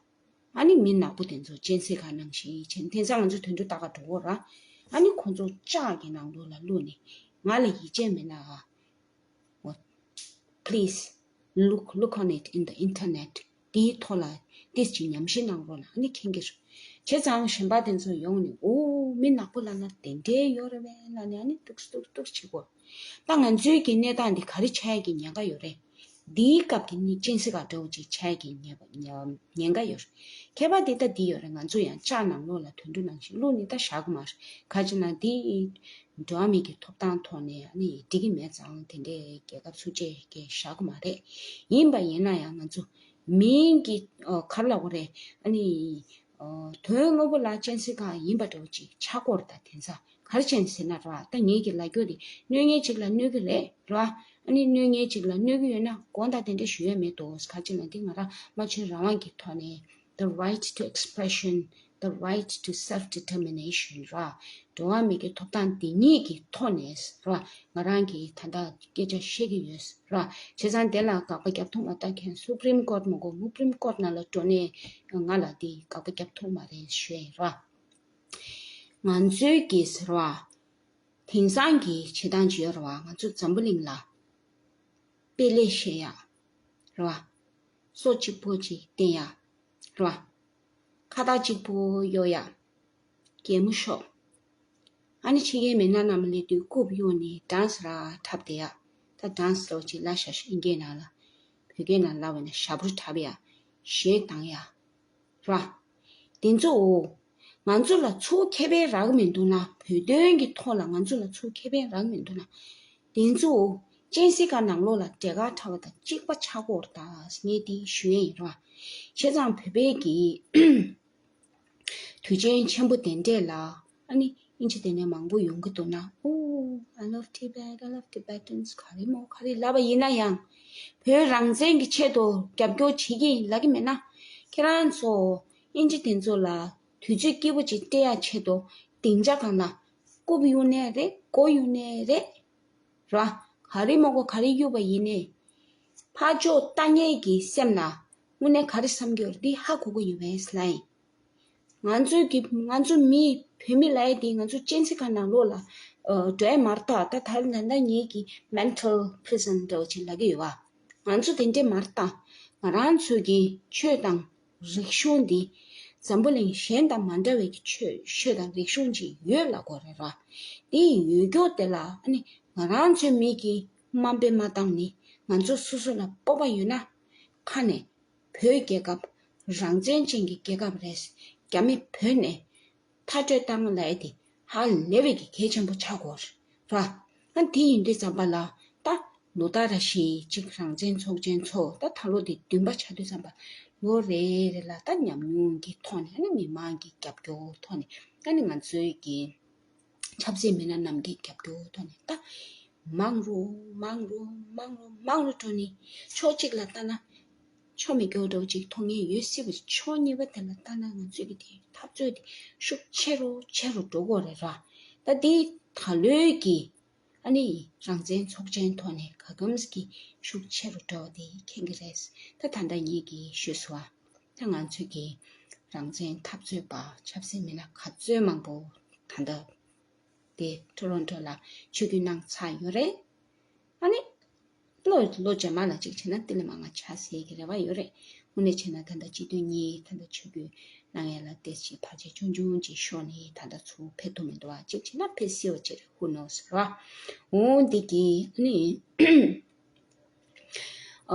ཨ་ནི་མི་ནག་པོ་དེ་ཚོ་གཅན་གཟན་ཁང་ནང་བཞིན་བྱས། དེང་སང་ང་ཚོ་དུད་འགྲོ་ལྟ་ག་འགྲོ་གི་ར། ཨ་ནི་ཁོང་ཚོ་ལྕགས་ཀྱི་ནང་ལོགས་ལ་བླུགས་ནས། ང་ལ་ཡིད་ཆེས་མེད་ན་ཨ། Please look, look on it in the internet. དེའི་ཐོག་ལ་ཏིས་ཅིག་ཉམས་ཞིབ་གནང་རོགས་གནང་། ཨ་ནི་མཁྱེན་གྱི་རེད། བྱས་ཙང་གཞན་པ་དེ་ཚོ་ཡོང་ནས། ཨོ། མི་ནག་པོ་ལབ་ན་དེ་འདྲའི་ཡོད་རེད་པས་ལབ་ནས། ཨ་ནི་ཏུག་ཏུག་ཏུག་བྱེད་དགོས། ད་ང་ཚོའི་གི་གནས་སྟངས་འདི་ག་རེ་ཆགས་ཡ་གི་ཉེན་ཁ་ཡོད་རེད། འདིའི་སྐབས་ཀྱི་ནི་གཅན་གཟན་ཁང་འདྲ་བོ་ཅིག་ཆགས་ཡ་གི་ཉེན་ཉེན་ཁ་ཡོད་རེད། ཁྱད་པར་དེ་ད་འདི་ཡོད་རེད། ང་ཚོ་ཡང་ལྕགས་ནང་ལོགས་ལ་དུད་འགྲོ་ནང་བཞིན་བླུགས་ནས་ད་བཞག་གི་མ་རེད། ག་ཅི་ན་འདི་འགྲོ་བ་མི་གི་ཐོབ་ཐང་ཐོག་ནས་ཨ་ནི་འགྲིག་གི་མེད་ཙང་། དེ་འདྲའི་རྒྱལ་ཁབ་ཚུགས་ཆེད་ཀྱི་བཞག་གི་མ་རེད། ཡིན་པ་ཡིན་ན་ཡང་ང་ཚོ་མིང་གི་ཨ་ག་རེ་ལབ་དགོས་རེད། ཨ་ནི་ཨ་དོན་དངོས་པོ་ལ་གཅན་གཟན་ཁང་ཡིན་པ་འདྲ་བོ་ཅིག་ཆགས་ཀྱི་ཡོད་རེད། ད་དེང་སང་ག་རེ་བྱས་ནས་ཟེར་ན་ར། ད་ངེད་ཀྱི་ལབ་རྒྱུ་དེ་གནོད་མཁན་ཅིག་ལ་གནོད་ཀྱི་རེད་ར། ཨ་ནི་གནོད་མཁན་ཅིག་ལ་གནོད་ཀྱི་ཡོད་ན་དགོངས་དག་དེ་འདྲ་ཞུ་ཡ་མེད་དོ། ག་ཅི་ན་འདི་ང་རང་སྨྲ་བརྗོད་རང་དབང་གི་ཐོག་ནས། The right to expression, the right to self determination ར། འགྲོ་བ་མི་གི་ཐོབ་ཐང་འདི་གཉིས་ཀྱི་ཐོག་ནས་ར། ང་རང་གིས་ད་ལྟ་སྐད་ཆ་བཤད་ཀྱི་ཡོད་ར། བྱས་ཙང་དེ་ལ་དགག་པ་རྒྱབ་ཐུབ་མ། ད་ཁྱེད་Supreme Court མ་གོ་Supreme Court ནང་ལ་འགྲོ་ནས་ང་ལ་འདི་དགག་པ་རྒྱབ་ཐུབ་མ་རེད་ཞུ་ཡ་ཡིན་ར། ང་ཚོའི་གི་ཟེར་བ། དེང་སང་གི་བྱེད་སྟངས་ཅིག་ཡོད་རེད་བ། ང་ཚོ་འཛམ་བུ་གླིང་ལ་དཔེ་ལེགས་བཤད་ཡ་རེད་བ། སོ་གཅིག་པོ་ཅིག་བསྟན་ཡ་རེད་བ། ཁ་བཏགས་གཅིག་པོ་གཡོག་ཡ། གད་མོ་ཤོར། ཨ་ནི་ཕྱི་རྒྱལ་མི་སྣ་རྣམས་སླེབས་དུས་རྐུབ་གཡུག་ནས་dance ར་འཁྲབ་བསྡད་ཡ། ད་dance འདྲ་བོ་ཅིག་ལབ་བཞག་ཤག་ཨིན་སྐད་ནང་ལ། བོད་སྐད་ནང་ལབ་པ་ན་ཞབས་བྲོ་འཁྲབ་ཡ། གཞས་བཏང་ཡ། ར། དེ་ཚོ་འོ། ང་ཚོ་ལ་ཚུར་ཁེ་ཕན་རག་གི་མི་འདུག་ན། བོད་དོན་གྱི་ཐོག་ལ་ང་ཚོ་ལ་ཚུར་ཁེ་ཕན་རག་གི་མི་འདུག་ན། དེ་ཚོ་འོ། གཅན་གཟན་ཁང་ནང་ལོགས་ལ་འབྲས་དཀར་འཁྲབ་པ་དང་གཅིག་པ་ཆགས་ཀྱི་ཡོད་རེད་ད། ངས་དེ་ཞུ་ཡས་ཡིན་ར། བྱས་ཙང་བོད་པའི་གི་དུས་ཆེན་ཆེན་པོ་དེ་འདྲས་ལ། ཨ་ནི་ཨིན་ཇི་དེ་ནས་མང་པོ་ཡོང་གི་འདུག་ན། Oh, I love Tibet, I love Tibetans ག་རེ་མོ་ག་རེ་ལབ་པ་ཡིན་ན་ཡང་། བོད་རང་བཙན་གྱི་ཆེད་དུ་རྒྱབ་སྐྱོར་བྱེད་ཀྱི་ཡིན་ལབ་ཀྱི་མེད་ན། ཁྱེད་རང་ཚོ་ཨིན་ཇི་དེ་ཚོ་ལ་དུས་ཚོད་སྐྱིད་པོ་ཅིག་སྤྲད་ཡ་ཆེད་དུ་སྡིངས་ཆ་སྒང་ལ་རྐུབ་གཡུག་ནའི་རེད། མགོ་གཡུག་ནའི་རེད། ར། ག་རེ་མ་གོ་ག་རེ་གཡུག་པ་ཡིན་ནའི། ཕར་ཕྱོགས་ལྟ་མཁན་གྱི་སེམས་ལ་དངོས་གནས་ག་རེ་བསམ་གྱི་ཡོད་རེད། འདི་ཧ་གོ་གི་ཡོད་པས་ལབ་ཡིན། ང་ཚོའི་གི་ང་ཚོ་མི་བོད་མི་ལབ་ཡ་དེ་ང་ཚོ་གཅན་གཟན་ཁང་ནང་ལོགས་ལ་ཨ་འགྲོ་ཡ་མ་རེད་ད། ད་ད་ད་ལྟ་ངེད་ཀྱི་mental prison འདྲ་བོ་ཅིག་ལབ་ཀྱི་ཡོད་པ། ང་ཚོ་དེ་འདྲས་མ་རེད་ད། ང་རང་ཚོའི་གི་ཆོས་དང་རིག་གཞུང་འདི་ འཛམ་བུ་གླིང་གཞན་དང་མ་འདྲ་བའི་གི་ཆོས་ཆོས་དང་རིག་གཞུང་ཅིག་ཡོད་ལབ་དགོས་རེད་ར། དེ་ཡོད་རྒྱུ་དེ་ལ་ཨ་ནི་ང་རང་ཚོའི་མི་གིས་དམའ་འབེབས་མ་བཏང་ནི་ང་ཚོ་སོ་སོ་ལ་སྤོབས་པ་ཡོད་ན་ཁ་ནས་བོད་རྒྱལ་ཁབ་རང་བཙན་ཅན་གྱི་རྒྱལ་ཁབ་རེད། རྒྱ་མི་བོད་ནས་མཐར་སྐྲོད་བཏང་ལབ་ཡ་དེ་ཧ་ལས་པའི་གི་གལ་ཆེན་པོ་ཆགས་ཀྱི་ཡོད་རེད་ར། ཨ་དེ་ཡིན་དུས་ཙམ་པ་ལ་ད་ལོ་ལྟར་རེ་བཞིན་གཅིག་རང་བཙན་ཚོགས་ཆེན་ཚོགས། ད་ད་ལོ་དེ་བདུན་པ་ཆགས་དུས་ཙམ་པ་ལོ་རེ་རེ་ལ་ད་ཉམས་མྱོང་གི་ཐོག་ནས་ཨ་ནི་མི་མང་གི་རྒྱབ་སྐྱོར་ཐོག་ནས་ཨ་ནི་ང་ཚོའི་གི་ཆབ་སྲིད་མི་སྣ་རྣམས་ཀྱི་རྒྱབ་སྐྱོར་ཐོག་ནས་ད་མང་རུ་མང་རུ་མང་རུ་མང་རུ་འགྲོ་ནི་ཕྱོགས་གཅིག་ལ་ལྟ་ན། ཆོ་མི་སྐྱོ་འདྲ་བོ་ཅིག་མཐོང་མཁན་ཡོད་སྲིད་པ། ཕྱོགས་གཉིས་པ་དེ་ལ་ལྟ་ན་ང་ཚོས་ཀྱི་དེ་འཐབ་རྩོད་དེ་ཤུགས་ཆེ་རུ་ཆེ་རུ་འགྲོ་གི་ཡོད་རེད་ར། ད་དེ་ད་ལོའི་གི་ཨ་ནི་རང་བཙན་ཚོགས་ཆེན་ཐོག་ནས་ག་གམ་གྱི་ཤུགས་ཆེ་རུ་འགྲོ་བ་དེ་མཁྱེན་གྱི་རེད། ད་ད་ལྟ་ངེད་ཀྱིས་ཞུས་སོ། ད་ང་ཚོས་ཀྱི་རང་བཙན་འཐབ་རྩོད་པ་ཆབ་སྲིད་མི་སྣ་ག་ཚོད་མང་པོ་ད་ལྟ་དེ་ཊོ་རོན་ཊོ་ལ་ཆིབས་བསྒྱུར་གནང་ཚར་ཡོད་རེད། ཨ་ནི། ལོ་ལོ་རྗེས་མ་ལ་གཅིག་བྱས་ན་དེ་ལས་མང་བ་ཆགས་སྲིད་ཀྱི་རེ་བ་ཡོད་རེད། དངོས་གནས་བྱས་ན་ད་ལྟ་སྤྱི་འཐུས་གཉིས་ད་ལྟ་ཆིབས་བསྒྱུར་གནང་ཡ་ལ་ཏོག་ཙམ་བར་ཆད་ཆུང་ཆུང་ཅིག་ཤོར་ནས་ད་ལྟ་ཚུར་ཕེབས་ཐུབ་མི་འདུག་བ། གཅིག་བྱས་ན་ཕེབས་སྲིད་པ་ཅིག་རེད། Who knows རེད་བ། འོ་འདི་གི་ཨ་ནི།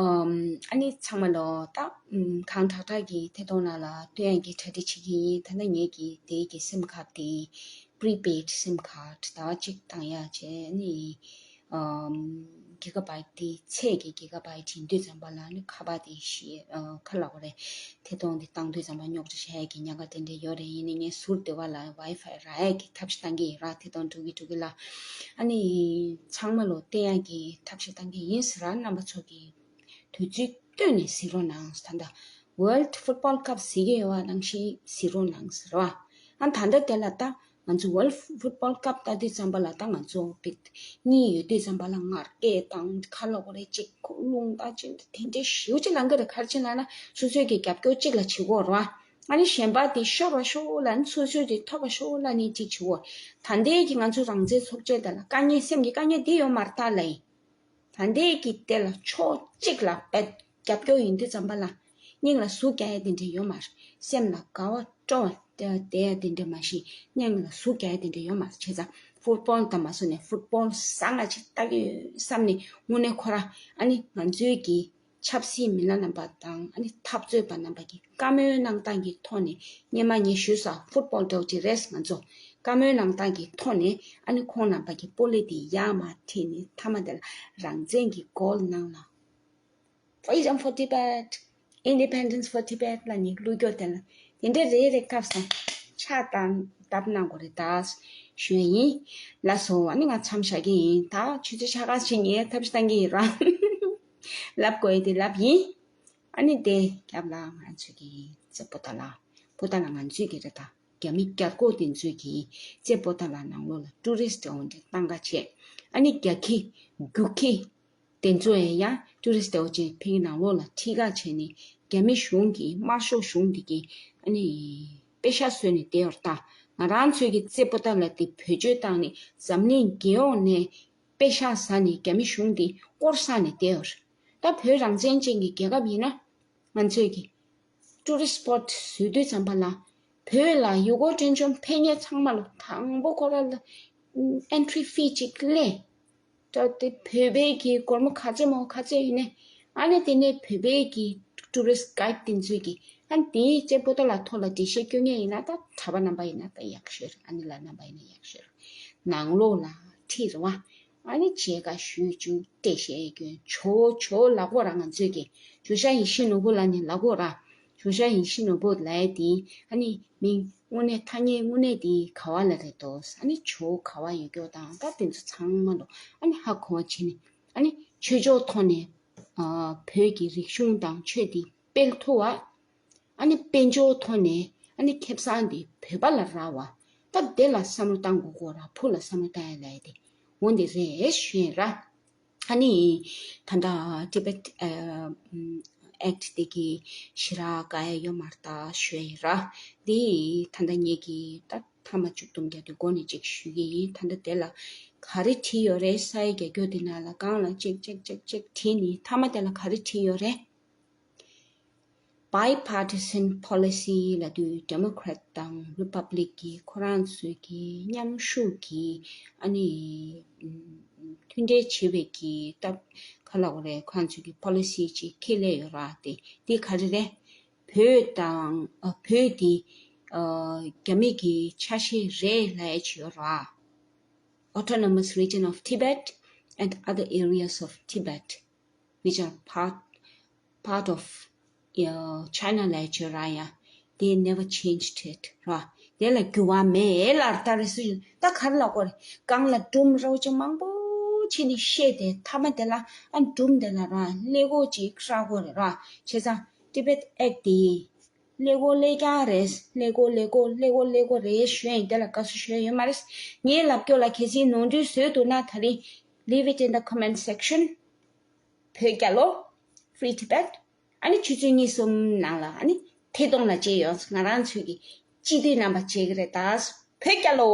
ཨམ། ཨ་ནི་ཚང་མ་ལོ་ད་ཨམ། གང་དྲག་དྲག་གི་ཐད་གཏོང་ནང་ལ་སྟོན་ཡག་གི་གྲ་སྒྲིག་བྱེད་ཀྱི་ཡིན། ད་ལྟ་ངེད་ཀྱི་དེ་གི་སིམ་ཁཌ་དེ་prepaid sim card ཟླ་བ་གཅིག་བཏང་ཡག་བྱས་ནི། ཨམ། གི་ག་བྷའིཊ་དེ་ཚད་ཀྱི་གི་ག་བྷའིཊ་ཡིན་དུས་ཙམ་པ་ལ་ནི་ཁ་པར་དེ་ཤི། ཨ། ག་ལབ་དགོས་རེད། ཐད་གཏོང་དེ་བཏང་དུས་ཙམ་པ་རྙོག་དྲ་བྱ་ཡག་གི་ཉེན་ཁ་དེ་འདྲ་ཡོད་རེད། ཡིན་ནའི་ངས་ཟུར་དེ་བ་ལ་ཝའི་ཕའི་རག་ཡག་གི་ཐབས་ཤེས་བཏང་གི་ཡིན་ར། ཐད་གཏོང་འགྲོ་གི་འགྲོ་གི་ལ། ཨ་ནི་ཚང་མ་ལོ་བསྟན་ཡག་གི་ཐབས་ཤེས་བཏང་གི་ཡིན་ཟེར་ར། རྣམ་པ་ཚོ་གི་དུས་ཚོད་བཏོན་ནས་གཟིགས་རོགས་གནང་། ད་ལྟ་World Football Cup གཟིགས་ཀྱི་ཡོད་པ་ནང་བཞིན་གཟིགས་རོགས་གནང་ཟེར་བ། ཨ་ད་ལྟ་དེ་ལ་ད་ང་ཚོ་World Football Cup ལྟ་དུས་ཙམ་པ་ལ་ད་ང་ཚོ་བིག་གཉིས་ཡོད་དུས་ཙམ་པ་ལ་ངར་སྐད་དང་ཁ་ལོག་རེ་གཅིག་ཁོ་རླུང་ལྟ་ཅན་དེ་འདྲའི་ཞེ་པོ་ཅིག་ལང་གི་རེད། ག་རེ་བྱས་ལབ་ན་སོ་སོའི་གི་རྒྱབ་སྐྱོར་གཅིག་ལ་བྱེད་དགོས་རེད་བ། ཨ་ནི་གཞན་པ་དེ་ཤོར་བ་ཤོར་ལབ་ནི་སོ་སོའི་དེ་ཐོབ་པ་ཤོར་ལབ་ནི་གཅིག་བྱེད་དགོས། ད་ལྟའི་གི་ང་ཚོ་རང་བཙན་ཚོགས་ཆེན་དེ་ལ་དཀའ་ངལ་སེམས་ཀྱི་དཀའ་ངལ་དེ་ཡོད་མ་རེད་ད་ལབ་ཡིན། ད་ལྟའི་གི་དེ་ལ་ཕྱོགས་གཅིག་ལ་རྒྱབ་སྐྱོར་ཡིན་དུས་ཙམ་པ་ལ་སྙིང་ལ་ཟུག་རྒྱག་ཡ་དེ་འདྲ་ཡོད་མ་རེད། སེམས་ལ་དགའ་བ་སྤྲོ་བ་བསྡད་ཡ་དེ་འདྲ་མ་གཞི་སྙིང་ལ་ཟུག་རྒྱག་ཡ་དེ་འདྲ་ཡོད་མ་རེད། བྱས་ཙང་ཕུཊ་བོལ་དང་མ་སོ་ནས་ཕུཊ་བོལ་བཟང་ང་ཅིག་ལྟ་གི་ཡོད་བསམ་ནས་དངོས་གནས་ཁོ་ར་ཨ་ནི་ང་ཚོའི་གི་ཆབ་སྲིད་མི་སྣ་རྣམ་པ་དང་ཨ་ནི་འཐབ་རྩོད་པ་རྣམ་པ་གི་བཀའ་མོལ་གནང་སྟངས་ཀྱི་ཐོག་ནས་སྔོན་མ་ངས་ཞུས་ས་ཕུཊ་བོལ་འདྲ་བོ་ཅིག་རེད། ང་ཚོ་བཀའ་མོལ་གནང་སྟངས་ཀྱི་ཐོག་ནས་ཨ་ནི་ཁོང་རྣམ་པ་གི་པོ་ལི་དེ་ཡར་མར་ཁྲིད་ནས་མཐའ་མ་དེ་ལ་རང་བཙན་གྱི་གོལ་ནང་ལ། Freedom for Tibet, Independence for Tibet ལབ་ནས་བླུགས་རྒྱུ་དེ་ལ་དེ་འདྲ་རེ་རེ་སྐབས་སུ་ཕྱག་བཏབ་གནང་དགོས་རེད་ད་ཞུ་ཡ་ཡིན། ལགས་སོ། ཨ་ནི་ང་མཚམས་བཞག་གི་ཡིན། ད་ཆུ་ཚོད་ཕྱེད་ཀ་ཞིག་ངས་ཐབས་ཤེས་བཏང་གི་ཡིན་ར། ལབ་དགོས་ཡ་དེ་ལབ་ཡིན། ཨ་ནི་དེ་རྒྱབ་ལ་ང་ཚོས་ཀྱི་རྩེ་པོ་ཏཱ་ལ། པོ་ཏཱ་ལ་ང་ཚོས་ཀྱི་རེད་ད། རྒྱ་མི་རྒྱལ་སྒོ་དེ་ཚོས་ཀྱི་རྩེ་པོ་ཏཱ་ལ་ནང་ལོགས་ལ་ཊུ་རི་སི་འདྲ་བོ་འདྲ་བཏང་ག་བྱས། ཨ་ནི་རྒྱ་ཁྱི་རྒྱུག་ཁྱི་དེ་ཚོ་ཡང་ཡང་ཊུ་རི་སི་འདྲ་བོ་ཅིག་ཕ་གི་ནང་ལོགས་ལ་ཁྲིད་ག་བྱས་ནས་རྒྱ་མི་གཞུང་གི་དམར་ཤོག་གཞུང་འདི་གི་ཨ་ནི་པེ་ཤག་བཟོས་ནས་བསྡད་ཡོད་རེད་ད། ང་རང་ཚོའི་གི་རྩེ་པོ་ཏཱ་ལ་དེ་བེད་སྤྱོད་བཏང་ནས་འཛམ་གླིང་རྒྱལ་ཡོངས་ནས་པེ་ཤག་ཟ་ནས་རྒྱ་མི་གཞུང་དེ་བསྐོར་ཟ་ནས་བསྡད་ཡོད་རེད། ད་བོད་རང་བཙན་ཅན་གྱི་རྒྱལ་ཁབ་ཡིན་ན་ང་ཚོས་ཀྱི་ཊུ་རི་སི་སི་པོཊ་བཟོས་དུས་ཙམ་པ་ལ་བོད་ལ་ཡུལ་སྐོར་སྤྲོ་འཆམ་ཕེབས་མཁན་ཚང་མ་ལ་དང་པོ་ཁོ་ར་ལ་ཨེན་ཊི་རི་ཕི་ཅིག་སླེབས། ད་དེ་བོད་པའི་གི་སྒོར་མོ་ག་ཚོད་མོ་ག་ཚོད་ཡིན་ནའི་ཨ་ནི་དེ་ནས་བོད་པའི་གི་ཊུ་རི་སི་གྷའིཌ་དེ་ཚོས་ཀྱི་ཨ་ནི་དེའི་རྩེ་པོ་ཏཱ་ལ་ཐོག་ལ་འགྲེལ་བཤད་སྐྱོན་མཁན་ཡིན་ན་ད་གྲྭ་པ་རྣམ་པ་ཡིན་ན་ད་ཡག་ཤོས་རེད། ཨ་ནི་ལ་རྣམ་པ་ཡིན་ན་ཡག་ཤོས་རེད། ནང་ལོགས་ལ་ཁྲིད་རེད་བ། ཨ་ནི་མཇལ་ཁ་ཞུས་བཅུག་སྟེ་བཤད་རྒྱུན་ཇོ་ཇོ་ལགས་པོ་ར་ང་ཚོས་ཀྱི་ཇོ་ཤཱ་ཡེ་ཤེས་ནོར་བུ་ལ་ནི་ལགས་པོ་ར། ཇོ་ཤཱ་ཡེ་ཤེས་ནོར་བུ་ལབ་ཡ་དེ་ཨ་ནི་མིང་དངོས་གནས་ཐ་སྙད་དངོས་གནས་དེ་ག་བ་ལ་རེད་དོ། ཨ་ནི་ཇོ་ག་བ་ཡོད་སྐྱོ་དང་ད་དེ་ཚོ་ཚང་མ་ལོ་ཨ་ནི་ཧ་གོ་བ་བྱས་ནས་ཨ་ནི་ཆོས་ཕྱོགས་ཐོག་ནས་ཨ་བོད་ཀྱི་རིག་གཞུང་དང་ཆོས་དེ་སྤེལ་ཐུབ་བ། ཨ་ནི་དཔལ་འབྱོར་ཐོག་ནས་ཨ་ནི་ཁེ་བཟང་དེ་བོད་པ་ལ་རག་བ། ད་དེ་ལ་བསམ་བློ་བཏང་དགོས་གོ་ར། བུ་ལ་བསམ་བློ་བཏང་ཡ་ལ་ཡ་དེ་འོ་འདི་རེད་ཞུ་ཡིན་ར། ཨ་ནི་ད་ལྟ་Tibet ཨེཀཊ་དེ་གི་ཞེ་དྲག་དགའ་ཡ་ཡོད་མ་རེད་ད་ཞུ་ཡིན་ར། དེ་ད་ལྟ་ངེད་ཀྱི་ད་ཐ་མ་བཅུ་གཏོང་རྒྱ་དེ་འགོ་ནས་ཅིག་ཞུ་གི་ཡིན། ད་ལྟ་དེ་ལ་ག་རེ་བྲིས་ཡོད་རེད། ས་ཡ་རྒྱ་སྐྱོ་དེ་ནང་ལ་སྒང་ལ་ཅིག་ཅིག་ཅིག་ཅིག་བྲིས་ནི་ཐ་མ་དེ་ལ་ག་རེ་བྲིས་ཡོད་རེད། Bipartisan policy ལབ་དུས་Democrat་དང་Republic་གི་ཁོ་རང་ཚོའི་གི་མཉམ་ཞུགས་ཀྱི་ཨ་ནི་མཐུན་འབྲེལ་བྱེད་པའི་གི་སྟབས་ག་ལབ་དགོས་རེད། ཁོ་རང་ཚོའི་གི་policy་ཅིག་ཁས་ལེན་ཡོད་ར། དེ་དེ་ག་རེ་རེད། བོད་དང་ཨ་བོད་དེ་ཨ་རྒྱ་མི་གི་ཆ་ཤས་རེད་ལབ་ཡ་ཅིག་ཡོད་ར། Autonomous Region of Tibet and other areas of Tibet, which are part, part of uh, China ལབ་ཡ་ཅིག་ཡོད་ར། ཡ། They never changed it ར། དེ་ལ་འགྱུར་བ་མེད་ལབ་ར། ད་རེས་སུ་ད་ག་རེ་ལབ་དགོས་རེད། སྒང་ལ་སྒྲུང་རོབ་ཅིག་མང་པོ་བྱས་ནས་བཤད་དེ་མཐའ་མ་དེ་ལ་ཨ་སྒྲུང་དེ་ལ་ར་ཀླད་ཀོར་ཅིག་ཧྲག་དགོས་རེད་ར། བྱས་ཙང་Tibet Act་དེ་ཀླད་ཀོར་ཀླད་རྐྱང་རེད། ཀླད་ཀོར་ཀླད་ཀོར་ཀླད་ཀོར་ཀླད་ཀོར་རེད་ཞུ་ཡིན། དེ་ལ་དགའ་བསུ་ཞུ་ཡ་ཡོད་མ་རེད། ངའི་ལབ་སྐྱོར་ལ་གལ་སྲིད་ནོར་འཁྲུལ་བཟོས་འདུག་ན་ད་རིང་leave it in the comment section. བོད་རྒྱལ་ལོ། Free Tibet. ཨ་ནི་ཆུ་ཚོད་གཉིས་གསུམ་ནང་ལ་ཨ་ནི་ཐད་གཏོང་ལ་མཇལ་ཡོང་། ང་རང་ཚོའི་གི་སྤྱི་འཐུས་རྣམ་པ་མཇལ་གི་རེད་ད། བོད་རྒྱལ་ལོ།